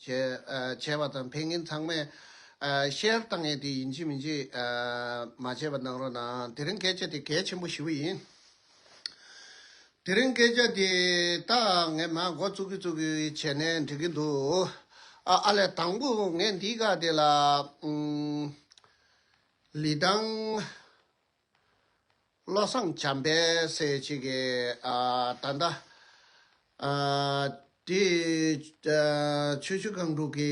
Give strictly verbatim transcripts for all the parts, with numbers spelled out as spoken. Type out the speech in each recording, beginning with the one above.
བྱས་ཨ་བྱས་པ་དང་ཕན་ངན་ཚང་མས་ཨ་ཤེར་བཏང་ཡས་དེ་ཡིན་གཅིག་མིན་གཅིག་ཨ་མ་བྱས་པ་གནང་རོགས་གནང་། དེ་རིང་སྐད་ཆ་དེ་གལ་ཆེན་པོ་ཞེ་པོ་ཡིན། དེ་རིང་སྐད་ཆ་དེ་ད་ངས་མ་འགོ་བཙུགས་ཀྱི་བཙུགས་ཀྱི་བྱས་ནས་འགྲིག་གི་འདུག་ཨ་ཨ་ལས་དང་པོ་ངས་འདིའི་སྒང་དེ་ལ་ཨུམ། ལི་ཐང་བློ་བཟང་བྱམས་པ་ཟེར་ཅིག་གིས་ཨ་ད་ལྟ་ཨ་དེ་ཨ་ཆུ་བཞི་སྒང་དྲུག་གི་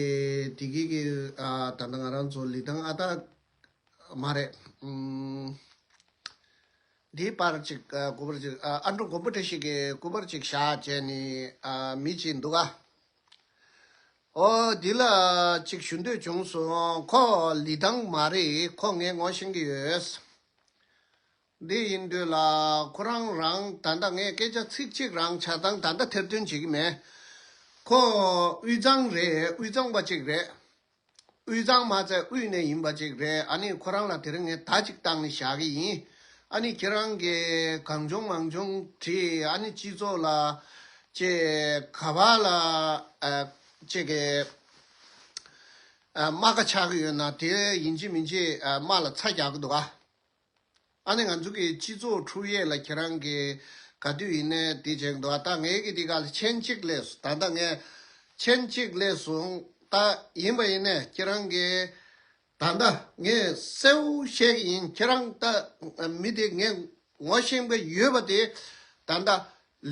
དེ་གི་གི་ཨ་ད་ལྟ་ང་རང་ཚོ་ལི་ཐང་ཨ་ད་མ་རེད། ཨུམ། འདིའི་པར་ཅིག་ཨ་སྐུ་པར་ཅིག་ཨ་ཨ་འབྲུག་མགོན་པོ་བཀྲ་ཤིས་ཀྱི་སྐུ་པར་ཅིག་བཞག་བྱས་ནས་ཨ་མི་ཅིག་འདུག་ག་ཨོ་འདི་ལ་ཅིག་ཞུ་འདོད་བྱུང་སོང་། ཁོ་ལི་ཐང་མ་རེད། ཁོ་ངས་ངོ་ཤེས་ཀྱི་ཡོད། འདི་ཡིན་དུས་ལ་ཁོ་རང་རང་ད་ལྟ་ངས་སྐད་ཆ་ཚིག་གཅིག་རང་ཆ་ཚང་ད་ལྟ་ཐེར་འདོན་བྱེད་ཀྱི་མེད། ཁོ་དབུས་གཙང་རེད། དབུས་གཙང་པ་ཅིག་རེད། དབུས་གཙང་མ་ཚད་དབུས་ནས་ཡིན་པ་ཅིག་རེད། ཨ་ནི་ཁོ་རང་ལ་དེ་རིང་ངས་བརྡ་ཅིག་བཏང་ནས་བཞག་གི་ཡིན། ཨ་ནི་ཁྱེད་རང་གིས་གང་བྱུང་མང་བྱུང་བྲིས། ཨ་ནི་སྤྱི་ཚོགས་ལ་ཅེ་ག་བ་ལ་ཨ་ཅེ་གི་ཨ་རྨ་ཁ་ཆགས་ཀྱི་ཡོད་ན་དེ་ཡིན་གཅིག་མིན་གཅིག་ཨ་རྨ་ལ་ཚ་རྒྱག་གི་འདུག་ག་ཨ་ནི་ང་ཚོ་གི་སྤྱི་ཚོགས་འཁྲུག་ཡས་ལ་ཁྱེད་རང་གིས་ག་དུས་ཡིན་ནའི་དེ་བྱེད་ཀྱི་འདུག་ད་ངས་ཀྱི་དེ་ག་ལ་ཆེན་གཅིག་སླེབས་སོང་། ད་ལྟ་ངས་ཆེན་གཅིག་སླེབས་སོང་། ད་ཡིན་པ་ཡིན་ནའི་ཁྱེད་རང་གིས་ད་ལྟ་ངས་གསལ་བོ་བཤད་ཀྱི་ཡིན། ཁྱེད་རང་ད་མི་དེ་ངས་ངོ་ཤེས་པ་ཡོད་པ་དེ་ད་ལྟ་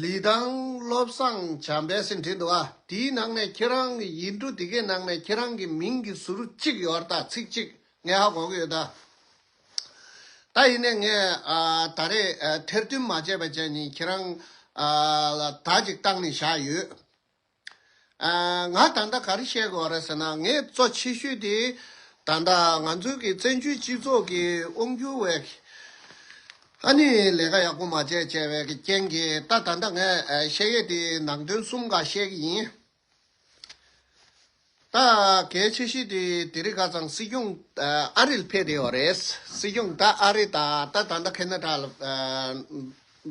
ལི་ཐང་བློ་བཟང་བྱམས་པ་ཟེར་བྲིས་འདུག་ཨ་དེའི་ནང་ནས་ཁྱེད་རང་གི་ཡིག་འབྲུ་དེ་གའི་ནང་ནས་ཁྱེད་རང་གི་མིང་གི་ཟུར་གཅིག་ཡོད་རེད། ད་ཚིག་གཅིག་ངས་ཧ་གོ་གི་ཡོད་ད། ད་ཡིན་ནའི་ངས་ཨ་ད་རེས་ཨ་ཐེར་འདོན་མ་བྱས་པ་བྱས་ནས་ཁྱེད་རང་ཨ་ལ་བརྡ་ཅིག་བཏང་ནས་བཞག་ཡོད། ཨ་ང་ད་ལྟ་ག་རེ་བཤད་དགོས་རེད་ཟེར་ན། ངས་གཙོ་ཆེ་ཤོས་དེ་ད་ལྟ་ང་ཚོའི་གི་བཙན་བྱོལ་སྤྱི་ཚོགས་ཀྱི་དབང་སྒྱུར་བས་ཨ་ནི་ལས་ཀ་ཡག་པོ་མ་བྱས་བྱས་པའི་གི་རྐྱེན་གྱིས་ད་ད་ལྟ་ངས་ཨ་བཤད་ཡས་དེ་ནང་དོན་གསུམ་ག་བཤད་གི་ཡིན། ད་གལ་ཆེ་ཤོས་དེ་དེ་རིང་ཁ་སང་སྲིད་སྐྱོང་ཨ་རི་ལ་ཕེབས་བསྡད་ཡོད་རེད། སྲིད་སྐྱོང་ད་ཨ་རི་དང་ད་ད་ལྟ་ཁེ་ན་ཌ་ལ་ཨ་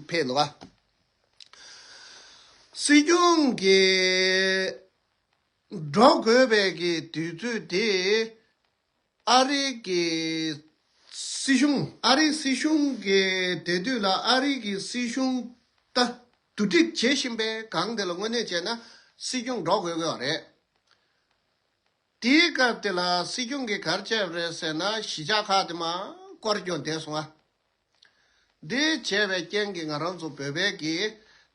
ཕེབས་འདུག་ག་སྲིད་སྐྱོང་གི་འགྲོ་དགོས་པའི་གི་དུས་ཚོད་དེ་ཨ་རི་གི་སྲིད་གཞུང་ཨ་རི་སྲིད་གཞུང་གི་དེ་དུས་ལ་ཨ་རི་གི་སྲིད་གཞུང་ད་བསྡུ་སྒྲིག་བྱེད་བཞིན་པའི་སྒང་དེ་ལ་དངོས་གནས་བྱས་ན་སྲིད་སྐྱོང་འགྲོ་དགོས་ཀྱི་ཡོད་རེད། དེའི་སྐབས་དེ་ལ་སྲིད་སྐྱོང་གིས་ག་རེ་བྱས་པ་རེད་ཟེར་ན། གཞིས་ཆགས་ཁག་དེ་མར་སྐོར་སྐྱོད་བསྡད་སོང་ང་། འདི་བྱས་པའི་རྐྱེན་གྱིས་ང་རང་ཚོ་བོད་པའི་གི་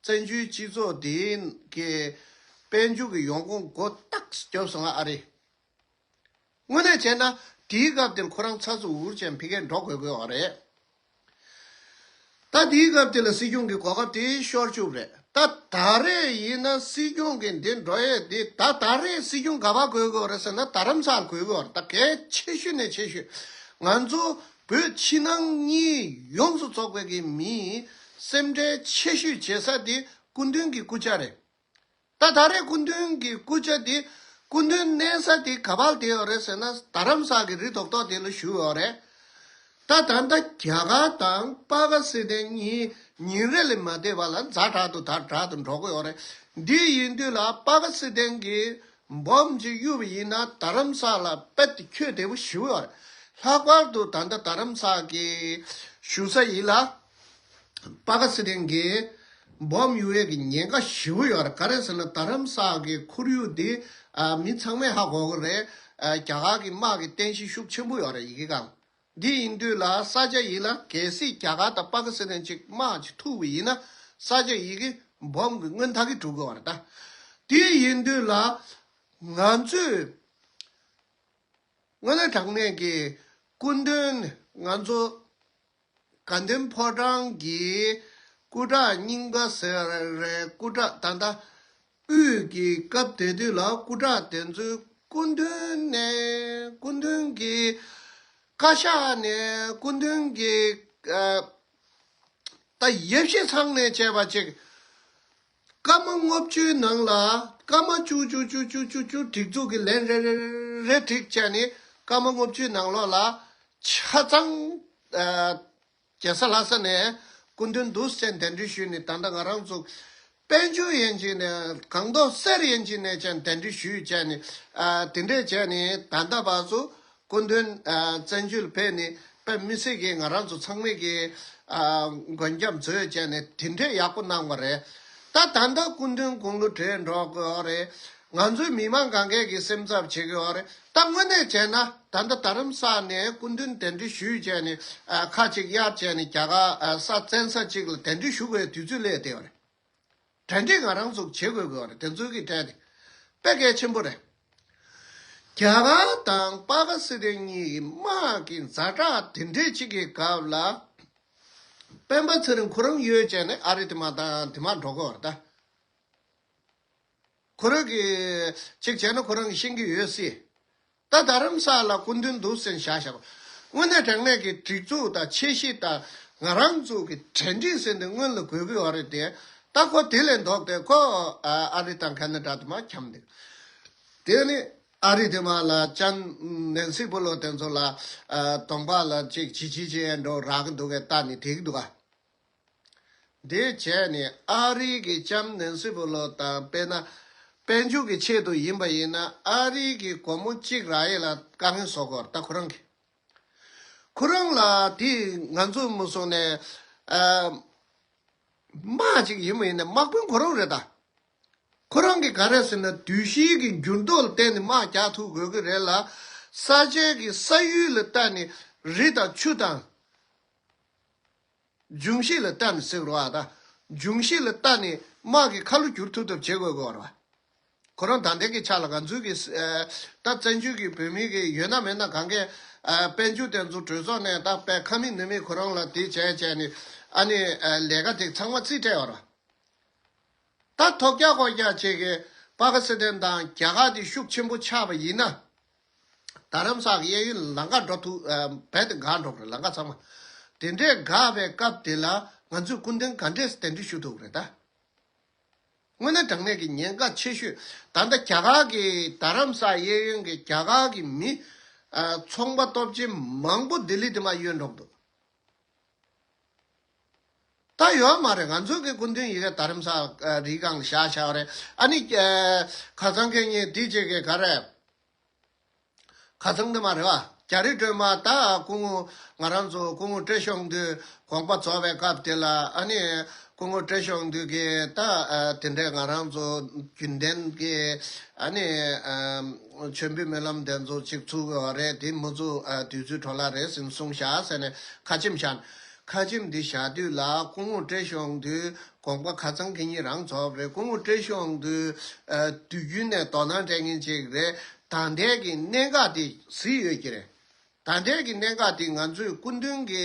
བཙན་བྱོལ་སྤྱི་ཚོགས་འདིའི་གི་དཔལ་འབྱོར་གྱི་ཡོང་ཁུངས་མགོ་བཏགས་སུ་རྒྱབ་སོང་ང་ཨ་རི། དངོས་གནས་བྱས་ན་དེའི་སྐབས་དེར་ཁོ་རང་ཚ་ཚུགས་འུར་ཅན་ཕི་ཀའི་འགྲོ་དགོས་དགོས་བ་རེད། ད་དེའི་སྐབས་དེ་ལ་སྲིད་སྐྱོང་གི་གོ་སྐབས་དེ་ཤོར་བཅུག་རེད། ད་ད་རེས་ཡིན་ན་སྲིད་སྐྱོང་གི་འདི་འགྲོ་ཡས་འདི་ད་ད་རེས་སྲིད་སྐྱོང་ག་པར་དགོས་དགོས་རེད་ཟེར་ན། རྡ་རམ་ས་ལ་དགོས་དགོས་རེད། ད་གལ་ཆེ་ཤོས་ནས་ཆེ་ཤོས་ང་ཚོ་བོད་ཕྱི་ནང་གཉིས་ཡོངས་སུ་རྫོགས་པའི་གི་མིའི་སེམས་ཁྲལ་ཆེ་ཤོས་བྱེད་ས་དེ་སྐུ་མདུན་གྱི་སྐུ་ཕྱྭ་རེད། ད་ད་རེས་སྐུ་མདུན་གྱི་སྐུ་ཕྱྭ་འདི་སྐུ་མདུན་གནས་ས་དེ་ག་པར་བསྡད་ཡོད་རེད་ཟེར་ན། རྡ་རམ་ས་གི་རི་རྡོག་རྡོག་དེ་ལ་བཞུགས་ཡོད་རེད། ད་ད་ལྟ་རྒྱ་གར་དང་པ་ཀི་སི་ཐན་གཉིས་ཉིན་རེ་ལས་མ་བསྡད་པ་ལ་ཛ་དྲག་ཏུ་ཛ་དྲག་ཏུ་འགྲོ་གི་ཡོད་རེད། འདི་ཡིན་དུས་ལ་པ་ཀི་སི་ཐན་གྱི་འབོམ་ཅིག་གཡུགས་པ་ཡིན་ན་རྡ་རམ་ས་ལ་དཔེ་ཁྱོན་བདེ་པོ་ཞེ་པོ་ཡོད་རེད། ལྷག་པར་དུ་ད་ལྟ་རྡ་རམ་ས་གི་བཞུགས་ས་ཡིན་ལ། པ་ཀི་སི་ཐན་གྱི་འབོམ་གཡུག་ཡས་ཀྱི་ཉེན་ཁ་ཞེ་པོ་ཡོད་རེད། ག་རེ་ཟེར་ན་རྡ་རམ་ས་གི་ཁོར་ཡུག་འདི་ཨ་མི་ཚང་མས་ཧ་གོ་གི་རེད། ཨ་རྒྱ་གར་གྱི་དམག་གི་རྟེན་གཞི་ཤུགས་ཆེན་པོ་ཡོད་རེད་ཡི་གེ་སྒང་། འདི་ཡིན་དུས་ལ་ས་ཆ་ཡིན་ལ་གལ་སྲིད་རྒྱ་གར་དང་པ་ཀི་སི་ཐན་གཅིག་དམག་ཅིག་ཐུག་པ་ཡིན་ན་ས་ཆ་ཡི་གེ་འབོམ་གྱི་སྔོན་ཐག་གི་འགྲོ་གི་ཡོད་རེད། ད་དེ་ཡིན་དུས་ལ་ང་ཚོས་དངོས་གནས་དྲང་གནས་ཀྱི་སྐུ་མདུན་ང་ཚོ་དགའ་ལྡན་ཕོ་བྲང་གི་སྐུ་དྲག་རྙིང་པ་ཟེར་རེད། སྐུ་དྲག་ད་ལྟ་དབུས་ཀྱི་སྐབས་དེ་དུས་ལ་སྐུ་དྲག་དེ་ཚོའི་སྐུ་མདུན་ནས་སྐུ་མདུན་གྱི་བཀའ་ཤག་ནས་སྐུ་མདུན་གྱི་ཨ་ད་ཡབ་གཞིས་ཚང་ནས་བྱས་པ་ཅིག་སྐར་མ་ལྔ་བཅུའི་ནང་ལ་སྐར་མ་བཅུ་བཅུ་བཅུ་བཅུ་བཅུ་བཅུ་སྒྲིག་འཛུགས་ཀྱི་ལན་རེ་རེ་རེ་རེ་སྒྲིག་བྱས་ནས་སྐར་མ་ལྔ་བཅུའི་ནང་ལོགས་ལ་ཆ་ཚང་ཨ་རྒྱལ་ས་ལྷ་ས་ནས་སྐུ་མདུན་འདུག་སེ་གདན་འདྲེན་ཞུས་ནས་ད་ལྟ་ང་རང་ཚོ་ དཔལ་འབྱོར་ཡན་ཆད་ནས་སྒང་ཏོག་གསེར་ཡན་ཆད་ནས་ཀྱང་གདན་འདྲེན་ཞུས་བྱས་ནས་ཨ་དེ་འདྲས་བྱས་ནས་ད་ལྟ་བར་དུ་སྐུ་མདུན་ཨ་བཙན་བྱོལ་ཕེབས་ནས་དཔེ་མི་སྲིད་ཀྱི་ང་རང་ཚོ་ཚང་མས་ཀྱི་ཨ་མགོན་སྐྱབས་མཛོད་བྱས་ནས་དེ་འདྲས་ཡག་པོ་གནང་བ་རེད། ད་ད་ལྟ་སྐུ་མདུན་དགུང་ལོ་བགྲེས་འགྲོ་དགོས་རེད། ང་ཚོའི་མི་མང་གང་གས་ཀྱི་སེམས་འཚབ་བྱེད་ཀྱི་ཡོད་རེད། ད་དངོས་གནས་བྱས་ན་ད་ལྟ་རྡ་རམ་ས་ལ་ནས་སྐུ་མདུན་གདན་འདྲེན་ཞུས་བྱས་ནས་ཨ་ཁ་ཅིག་གཡར་བྱས་ནས་རྒྱ་གར་ཨ་ས་བཙན་ས་ཅིག་ལ་གདན་འདྲེན་ཞུ་དགོས་དུས་ཚོད་སླེབས་བསྡད་ཡོད་རེད། གྲ་སྒྲིག་ང་རང་ཚོ་བྱེད་དགོས་དགོས་རེད། དེ་ཚོའི་གི་གྲས་དེ་དཔེ་གལ་ཆེན་པོ་རེད། རྒྱ་གར་དང་པ་ཀི་སི་ཐན་གཉིས་ཀྱི་དམག་གི་ཛ་དྲག་དེ་འདྲས་ཅིག་གི་སྐབས་ལ་སྤེན་པ་ཚེ་རིང་ཁོ་རང་གཡོལ་བྱས་ནས་ཨ་རི་དེ་མ་དང་དེ་མ་འགྲོ་དགོས་རེད་ད། ཁོ་རང་གིས་གཅིག་བྱས་ན་ཁོ་རང་གིས་ཤེས་ཀྱི་ཡོད་སྲིད། ད་རྡ་རམ་ས་ལ་སྐུ་མདུན་འདུག་ཟེར་བཞག་བཞག་པ། དངོས་གནས་དྲང་གནས་ཀྱི་སྒྲིག་འཛུགས་དང་ཆེ་བཞི་དང་ང་རང་ཚོ་གི་གྲ་སྒྲིག་ཟེར་འདི་སྔོན་ལ་དགོས་ཀྱི་ཡོད་རེད་དེ། ད་ཁོ་དེ་ལས་ལྡོག་སྟེ་ཁོ་ཨ་རི་དང་ཁ་ན་ཌ་དུ་མ་འཁྱམས་འདུག་དེ་ནི་ཨ་རི་དེ་མ་ལ་ཅན་ནན་སི་པོ་ལོ་དེ་ཚོ་ལ་གདོང་པ་ལ་ཅིག་བྱི་བྱི་བྱི་འགྲོ་རག་གི་འདུག་གས། ལྟ་ནི་དེ་གི་འདུག་ག་དེ་བྱས་ནས་ཨ་རི་གི་ལྕམ་ནན་སི་པོ་ལོ་དང་དཔེར་ན་དཔལ་འབྱོར་གྱི་ཆེད་དུ་ཡིན་པ་ཡིན་ན་ཨ་རི་གི་སྒོར་མོ་གཅིག་རག་ཡས་ལ་དཀའ་ངལ་བཟོ་གི་ཡོད་རེད་ད་ཁོ་རང་གིས། ཁོ་རང་ལ་དེ་ང་ཚོ་མུ་སོང་ནས་ཨ་དམག་ཅིག་ཡིན་པ་ཡིན་ན་དམག་དཔོན་ཁོ་རང་རེད་ད། ཁོ་རང་གིས་ག་རེ་ཟེར་ན་དུས་བཞིའི་གི་འགྱུར་ལྡོག་ལ་བརྟེན་ནས་དམག་རྒྱག་ཐུབ་དགོས་ཀྱི་རེད་ལ། ས་ཆའི་གི་ས་ཡུལ་ལ་ལྟ་ནས་རི་དང་ཆུ་དང་། འབྱུང་བཞི་ལ་ལྟ་ནས་ཟེར་བ་དང་། འབྱུང་བཞི་ལ་ལྟ་ནས་དམག་གི་ཁ་ལོ་བསྒྱུར་ཐུབ་ཐབས་བྱེད་དགོས་དགོས་རེད་བ། ཁོ་རང་ད་ལྟའི་གི་ཆ་ལ་ང་ཚོའི་གི་ཨ་ད་བཙན་བྱོལ་གི་བོད་མི་གི་ཡོད་ན་མེད་ན་གང་གས་ཨ་དཔལ་འབྱོར་དེ་ཚོ་གྲོས་ཚོགས་ནས་ད་དཔེ་ཁ་མིག་ནུ་མིག་ཁོ་རང་ལ་དེ་བྱས་བྱས་ནས་ཨ་ནི་ཨ་ལས་ཀ་དེ་ཚང་མ་རྩིས་སྤྲད་ཡོད་རེད་བ། ད་ཐོག་རྒྱག་ཁོག་རྒྱག་བྱེད་མཁན་པ་ཀི་སི་ཐན་དང་རྒྱ་གར་དེ་ཤུགས་ཆེན་པོ་ཆགས་པ་ཡིན་ན། རྡ་རམ་ས་གི་གཡས་གཡོན་ལམ་ཁ་འགྲོ་ཐུབ་ཨ་རྦད་དེ་འགག་འགྲོ་གི་རེད། ལམ་ཁ་ཚང་མ་དེ་འདྲས་འགག་པའི་སྐབས་དེ་ལ་ང་ཚོས་སྐུ་མདུན་ག་འདྲས་གདན་འདྲེན་ཞུ་ཐུབ་ཀྱི་རེད་ད། དངོས་གནས་དྲང་གནས་ཀྱི་ཉེན་ཁ་ཆེ་ཤོས་ད་ལྟ་རྒྱ་གར་གྱི་རྡ་རམ་ས་གཡས་གཡོན་གྱི་རྒྱ་གར་གྱི་མི་ཨ་ཚོང་པ་སྟོབས་ཆེན་མང་པོ་ལྡི་ལི་དེ་མར་གཡོལ་འགྲོ་གི་འདུག་ད་ཡོད་མ་རེད། ང་ཚོ་གི་སྐུ་མདུན་ཡི་གེ་རྡ་རམ་ས་ཨ་རི་སྒང་བཞག་བཞག་རེད། ཨ་ནི་ཨ་ཁ་སང་ཁེ་ཉིན་དེ་བྱེད་གི་ག་རེ། ཁ་སང་དེ་མ་རེད་བ། རྒྱ་རི་སྒྲོལ་མ་ད་སྐུ་ངོ་ང་རང་ཚོ་སྐུ་ངོ་བཀྲ་ཤིས་དབང་འདུས་དགོངས་པ་རྫོགས་པའི་སྐབས་དེ་ལ་ཨ་ནི་སྐུ་ངོ་བཀྲ་ཤིས་དབང་འདུས་ཀྱིས་ད་ཨ་དེ་འདྲའི་ང་རང་ཚོ་རྒྱུན་ལྡན་གྱི་ཨ་ནི་ཨ་མཆོད་འབུལ་སྨོན་ལམ་དེ་ཚོ་ཅིག་ཚུགས་ཡོད་རེད། དེ་མུ་མཐུད་ཨ་དུས་ཚོད་འཕྲོ་བརླག་རེད་ཟེར་ནས་གསུངས་བཞག་ཟེར་ནས་ཁ་ཆེམས་བཞག་ཁ་ཆེམས་འདི་བཞག་དུས་ལ་སྐུ་ངོ་བཀྲ་ཤིས་དབང་འདུས་དགོངས་པ་ཁ་སང་ཁེ་ཉིན་རང་རྫོགས་རེད། སྐུ་ངོ་བཀྲ་ཤིས་དབང་འདུས་ཨ་དུས་རྒྱུན་ནས་དོ་སྣང་སྤྲད་མཁན་ཅིག་རེད། ད་ལྟའི་གི་གནད་འགག་དེ་གཟིགས་ཡོད་ཀྱི་རེད། ད་ལྟའི་གི་གནད་འགག་དེ་ང་ཚོས་སྐུ་མདུན་གྱི་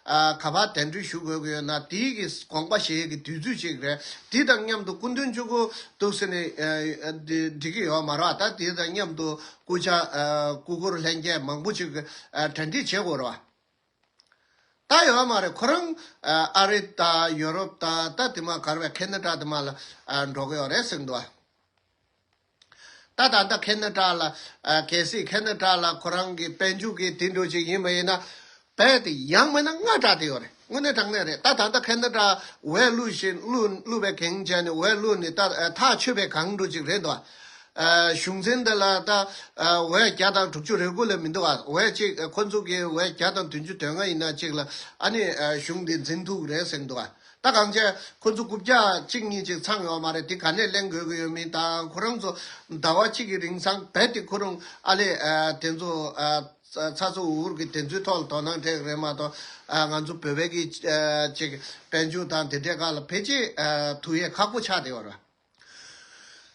ཨ་ག་པར་གདན་འདྲེན་ཞུ་དགོས་ཀྱི་ཡོད་ན་དེའི་གི་དགོངས་པ་བཞེས་ཀྱི་དུས་ཚོད་ཅིག་རེད། དེ་དང་མཉམ་དུ་སྐུ་མདུན་གཅིག་པུ་འདུག་ཟེར་ནས་ཨ་ཨ་འགྲིག་གི་ཡོད་མ་རེད། ད་དེ་དང་མཉམ་དུ་སྐུ་ཕྱྭ་ཨ་སྐུ་འཁོར་ལྷན་རྒྱས་མང་པོ་ཅིག་ཨ་གྲ་སྒྲིག་བྱེད་དགོས་རེད་བ། ད་ཡོད་མ་རེད། ཁོ་རང་ཨ་རི་དང་ཡོ་རོབ་དང་ད་དེ་མ་གར་བའི་ཁེ་ན་ཌ་དེ་མ་ལ་ཨ་འགྲོ་གི་ཡོད་རེད་ཟེར་འདུག་ཨ། ད་ད་ལྟ་ཁེ་ན་ཌ་ལ་ཨ་གལ་སྲིད་ཁེ་ན་ཌ་ལ་ཁོ་རང་གི་དཔལ་འབྱོར་གྱི་དེ་འདྲ་ཅིག་ཡིན་པ་ཡིན་ན་རྦད་དེ་ཡང་མིན་ན་ལྔ་དྲག་དེ་ཡོད་རེད། དངོས་གནས་དྲང་གནས་རེད། ད་ད་ལྟ་ཁེ་ན་ཌ་འོས་བླུགས་བཞིན་བླུགས་བླུགས་པའི་གང་བྱས་ནས་འོས་བླུགས་ནས་ད་ཨ་ཐག་ཆོད་པའི་གང་འདྲ་ཅིག་རེད་འདུག་ཨ། ཨ་གཞུང་འཛིན་དེ་ལ་ད་ཨ་འོས་བརྒྱ་དང་དྲུག་ཅུ་རེ་དགུ་ལས་མི་འདུག་ཨ། འོས་གཅིག་ཨ་ཁོ་ཚོ་གི་འོས་བརྒྱ་དང་བདུན་ཅུ་དོན་ལྔ་ཡིན་ན་གཅིག་ལ་ཨ་ནི་ཨ་གཞུང་འདི་འཛིན་ཐུབ་རེད་ཟེར་འདུག་ཨ། ད་གང་བྱས་ཁོ་ཚོ་དགུ་བརྒྱ་གཅིག་གཉིས་ཅིག་ཚང་ཡོད་མ་རེད། དེ་ག་ནས་ལེན་དགོས་ཀྱི་ཡོད་མིན་དང་ཁོ་རང་ཚོ་ཟླ་བ་གཅིག་གི་རིང་ཚང་རྦད་དེ་ཁོ་རང་ཨ་ལས་ཨ་དེ་ཚོ་ཨ་ཚ་ཚ་འུར་འུར་གྱི་དེ་ཚོའི་ཐོག་ལ་དོ་སྣང་སྤྲད་ཀྱི་རེད་མ་གཏོགས་ཨ་ང་ཚོ་བོད་པའི་གི་ཨ་ཅིག་དཔལ་འབྱོར་དང་དེ་འདྲའི་སྒང་ལ་ཕལ་ཆེར་ཨ་ཐུག་ཡས་ཁག་པོ་ཆགས་བསྡད་ཡོད་རེད།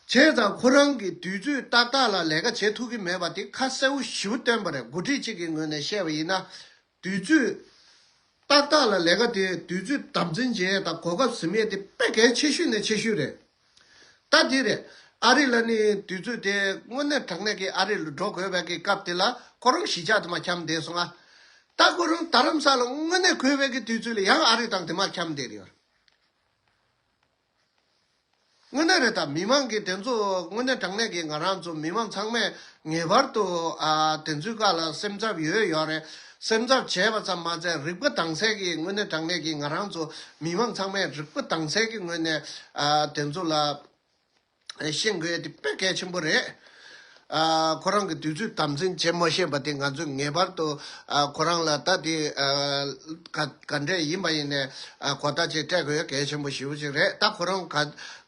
བྱས་ཙང་ཁོ་རང་གིས་དུས་ཚོད་ཏག་ཏག་ལ་ལས་ཀ་བྱེད་ཐུབ་ཀྱི་མེད་པ་དེ་ཁ་གསལ་པོ་ཞེ་པོ་སྟོན་པ་རེད། འགོ་ཁྲིད་གཅིག་གི་ངོས་ནས་བཤད་པ་ཡིན་ན། དུས་ཚོད་ཏག་ཏག་ལ་ལས་ཀ་དེ་དུས་ཚོད་དམ་འཛིན་བྱེད་ཡས་དང་གོ་སྐབས་ཟིན་ཡས་དེ་དཔེ་གལ་ཆེ་ཤོས་ནས་ཆེ་ཤོས་རེད། ད་དེ་རེད། ཨ་རི་ལ་ནི་དུས་ཚོད་དེ་དངོས་གནས་དྲང་གནས་ཀྱི་ཨ་རི་ལ་འགྲོ་དགོས་པའི་གི་སྐབས་དེ་ལ་ཁོ་རང་གཞིས་ཆགས་དུ་མ་འཁྱམས་བསྡད་སོང་ང་། ད་ཁོ་རང་རྡ་རམ་ས་ལ་དངོས་གནས་དགོས་པའི་གི་དུས་ཚོད་ལ་ཡང་ཨ་རི་དང་དེ་མ་འཁྱམས་བསྡད་ཡོད། དངོས་གནས་རེད། ད་མི་མང་གི་དེ་ཚོ་དངོས་གནས་དྲང་གནས་ཀྱི་ང་རང་ཚོ་མི་མང་ཚང་མས་ངེས་པར་དུ་ཨ་དེ་ཚོའི་སྐོར་ལ་སེམས་འཚབ་ཡོད་ཡོད་རེད། སེམས་འཚབ་བྱས་པ་ཙམ་མ་ཚད་རིག་པ་དྭངས་གསལ་གྱི་དངོས་གནས་དྲང་གནས་ཀྱི་ང་རང་ཚོ་མི་མང་ཚང་མས་རིག་པ་དྭངས་གསལ་གྱི་ངོས་ནས་ཨ་དེ་ཚོ་ལ་ཤེས་དགོས་དེ་དཔེ་གལ་ཆེན་པོ་རེད། ཨ་ཁོ་རང་གི་དུས་ཚོད་དམ་འཛིན་བྱེད་མ་ཤེས་པ་དེ་ང་ཚོས་ངེས་པར་དུ་ཨ་ཁོ་རང་ལ་ད་དེ་ཨ་ག་ག་འདྲས་ཡིན་པ་ཡིན་ནས་ཨ་གོ་བརྡ་ཅིག་སྤྲད་དགོས་གལ་ཆེན་པོ་ཞེ་པོ་ཅིག་རེད། ད་ཁོ་རང་ག་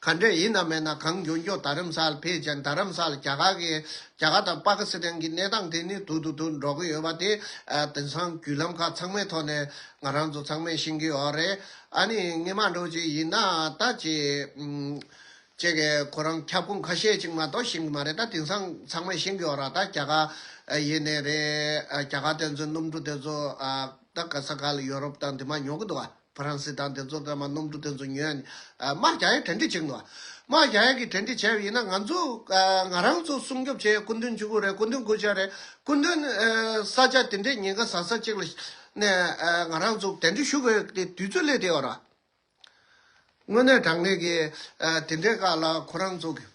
ག་འདྲས་ཡིན་ན་མེད་ན་གང་མགྱོགས་མགྱོགས་རྡ་རམ་ས་ལ་ཕེབས་ཀྱང་རྡ་རམ་ས་ལ་རྒྱ་གར་གྱི་རྒྱ་གར་དང་པ་ཀི་སི་ཐན་གྱི་གནས་སྟངས་དེ་ནི་སྡུག་ཏུ་སྡུག་འགྲོ་གི་ཡོད་པ་དེ་ཨ་དེང་སང་བརྒྱུད་ལམ་ཁག་ཚང་མའི་ཐོག་ནས་ང་རང་ཚོ་ཚང་མས་ཤེས་ཀྱི་ཡོད་རེད། ཨ་ནི་སྔོན་མ་འདྲ་བོ་ཅིག་ཡིན་ན་ད་ཅིག་ཨུམ། ཅིག་གིས་ཁོ་རང་ཁྱབ་ཁོངས་ཁ་ཤས་ཅིག་མ་གཏོགས་ཤེས་ཀྱི་མ་རེད། ད་དེང་སང་ཚང་མས་ཤེས་ཀྱི་ཡོད་ར། ད་རྒྱ་གར་ཡིན་ནའི་རེད། རྒྱ་གར་དེ་ཚོའི་གནམ་གྲུ་དེ་ཚོ་ད་ག་ས་ག་ལ་ཡོ་རོབ་དང་དེ་མ་ཉོ་གི་འདུག་བ། ཧྥ་རན་སི་དང་དེ་ཚོ་དེ་མ་གནམ་གྲུ་དེ་ཚོ་ཉོས་ནས་དམག་རྒྱག་ཡ་གྲ་སྒྲིག་བྱེད་ཀྱི་འདུག་བ། དམག་རྒྱག་ཡ་གི་གྲ་སྒྲིག་བྱས་པ་ཡིན་ན་ང་ཚོ་ང་རང་ཚོ་སྲུང་སྐྱོབ་བྱས་སྐུ་མདུན་བཅུ་དགུ་རེད། སྐུ་མདུན་དགུ་ཆ་རེད། སྐུ་མདུན་ས་ཆ་དེ་འདྲའི་ཉེན་ཁ་ཟ་ས་གཅིག་ལ་ནས་ང་རང་ཚོ་གདན་འདྲེན་ཞུ་དགོས་ཏེ་དུས་ཚོད་སླེབས་བསྡད་ཡོད་ར། དངོས་གནས་དྲང་གནས་ཀྱི་ཨ་དེ་འདྲའི་སྐབས་ལ་ཁོ་རང་ཚོ་གི་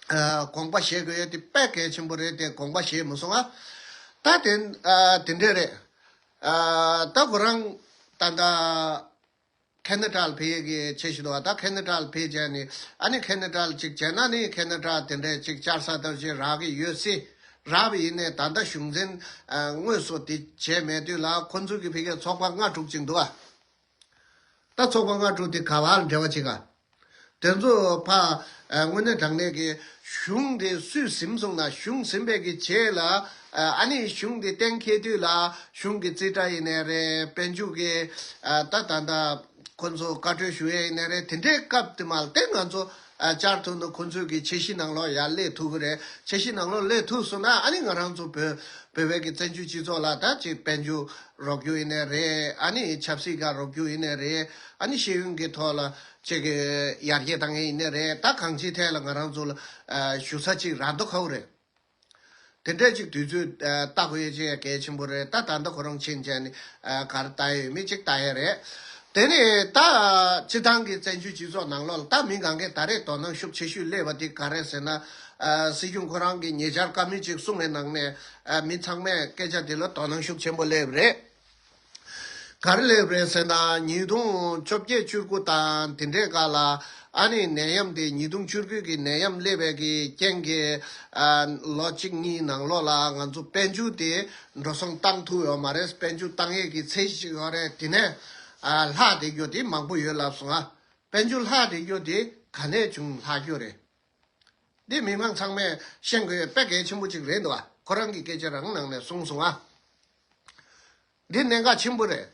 ཨ་དགོངས་པ་བཞེས་དགོས་ཡ་དེ་དཔེ་གལ་ཆེན་པོ་རེད་དེ། དགོངས་པ་བཞེས་མ་སོང་ང་། ད་དེ་ཨ་དེ་འདྲས་རེད། ཨ་ད་ཁོ་རང་ད་ད་ཁེ་ན་ཌ་ལ་ཕེབས་ཡས་ཀྱི་ཆེ་ཤོས་འདུག་བ། ད་ཁེ་ན་ཌ་ལ་ཕེབས་བྱས་ནས་ཨ་ནི་ཁེ་ན་ཌ་ལ་ཅིག་བྱས་ན་ནི་ཁེ་ན་ཌ་དེ་འདྲས་ཅིག་བཅར་ས་ལྟ་བུ་ཅིག་རག་གི་ཡོད་སྲིད། རག་པ་ཡིན་ནའི་ད་ལྟ་གཞུང་འཛིན་ཨ་དངོས་སུ་དེ་བྱས་མེད་དུས་ལ་ཁོ་ཚོ་གི་ཕ་གིའི་ཚོགས་པ་ལྔ་དྲུག་ཅིག་འདུག་བ། ད་ཚོགས་པ་ལྔ་དྲུག་དེ་ག་བ་ལ་འབྲེལ་བ་བྱེད་ག། དེ་ཚོ་ཕ་ཨ་དངོས་གནས་དྲང་གནས་ཀྱི་གཞུང་དེ་སུས་ཟིན་སོང་ན་གཞུང་ཟིན་པའི་གི་རྗེས་ལ་ཨ་ཨ་ནི་གཞུང་དེ་གཏན་འཁེལ་དུས་ལ་གཞུང་གི་རྩིས་ཁྲ་ཡིན་ནའི་རེད། དཔལ་འབྱོར་གྱི་ཨ་ད་ད་ད་ཁོ་ཚོ་བཀའ་འཁྲོལ་ཞུ་ཡས་ཡིན་ནའི་རེད། དེ་འདྲའི་སྐབས་དེ་མ་ལ་དེ་ང་ཚོ་ཨ་བཅར་ཐུབ་ན་ཁོ་ཚོའི་གི་འཆར་གཞི་ནང་ལོགས་ཡར་སླེབས་ཐུབ་ཀྱི་རེད། འཆར་གཞི་ནང་ལོགས་སླེབས་ཐུབ་སོང་ན་ཨ་ནི་ང་རང་ཚོ་བོད་བོད་པའི་གི་བཙན་བྱོལ་སྤྱི་ཚོགས་ལ་ད་ཅིག་དཔལ་འབྱོར་རོགས་སྐྱོར་ཡིན་ནའི་རེད། ཨ་ནི་ཆབ་སྲིད་ཀྱི་རོགས་སྐྱོར་ཡིན་ནའི་རེད། ཨ་ནི་ཤེས་ཡོན་གྱི་ཐོག་ལ་ཅིག་གི་ཡར་རྒྱས་བཏང་ཡས་ཡིན་ནའི་རེད། ད་གང་ཅིའི་ཐད་ལ་ང་རང་ཚོ་ལ་ཨ་ཞུ་ས་ཅིག་རག་མདོག་ཁ་པོ་རེད། དེ་འདྲས་ཅིག་དུས་ཚོད་ཨ་ལྟ་དགོས་ཡས་ཅིག་གལ་ཆེན་པོ་རེད། ད་ད་ལྟ་ཁོ་རང་ཕྱིན་བྱས་ནས་ཨ་ག་རེ་ལྟ་ཡས་ཡོད་མེད་ཅིག་ལྟ་ཡས་རེད། དེ་ནས་ད་སྤྱི་བཏང་གི་བཙན་བྱོལ་སྤྱི་ཚོགས་ནང་ལོགས་ལ་ད་མི་གང་གས་ད་རེས་དོ་སྣང་ཤུགས་ཆེ་ཤོས་སླེབས་པ་དེ་ག་རེ་ཟེར་ན། ཨ་སྲིད་སྐྱོང་ཁོ་རང་གིས་ཉེ་ཆར་བཀའ་མོལ་ཅིག་གསུངས་པའི་ནང་ནས་ཨ་མི་ཚང་མས་སྐད་ཆ་དེ་ལ་དོ་སྣང་ཤུགས་ཆེན་པོ་སླེབས་རེད། ག་རེ་སླེབས་རེད་ཟེར་ན་ཉིས་སྟོང་བཅོ་བརྒྱད་བཅུ་དགུ་དང་དེ་འདྲའི་སྐབས་ལ་ཨ་ནི་ནད་ཡམས་དེ་ཉིས་སྟོང་བཅུ་དགུ་གི་ནད་ཡམས་སླེབས་པའི་གི་རྐྱེན་གྱིས་ཨ་ལོ་གཅིག་གཉིས་ནང་ལོགས་ལ་ང་ཚོ་དཔལ་འབྱོར་དེ་འགྲོ་སོང་བཏང་ཐུབ་ཡོད་མ་རེད། དཔལ་འབྱོར་བཏང་ཡས་ཀྱི་ཚད་གཞི་ཞིག་ཡོད་རེད། དེ་ནས་ཨ་ལྷག་བསྡད་རྒྱུ་དེ་མང་པོ་ཡོད་ལབ་སོང་ང་། དཔལ་འབྱོར་ལྷག་བསྡད་རྒྱུ་དེ་ག་ནས་བྱུང་ལྷག་རྒྱུ་རེད། འདི་མི་མང་ཚང་མས་ཤེས་དགོས་དཔེ་གལ་ཆེན་པོ་ཅིག་རེད་འདུག་བ། ཁོ་རང་གི་སྐད་ཆ་རང་ནང་ནས་གསུངས་སོང་ཨ། འདི་གནད་འགག་ཆེན་པོ་རེད།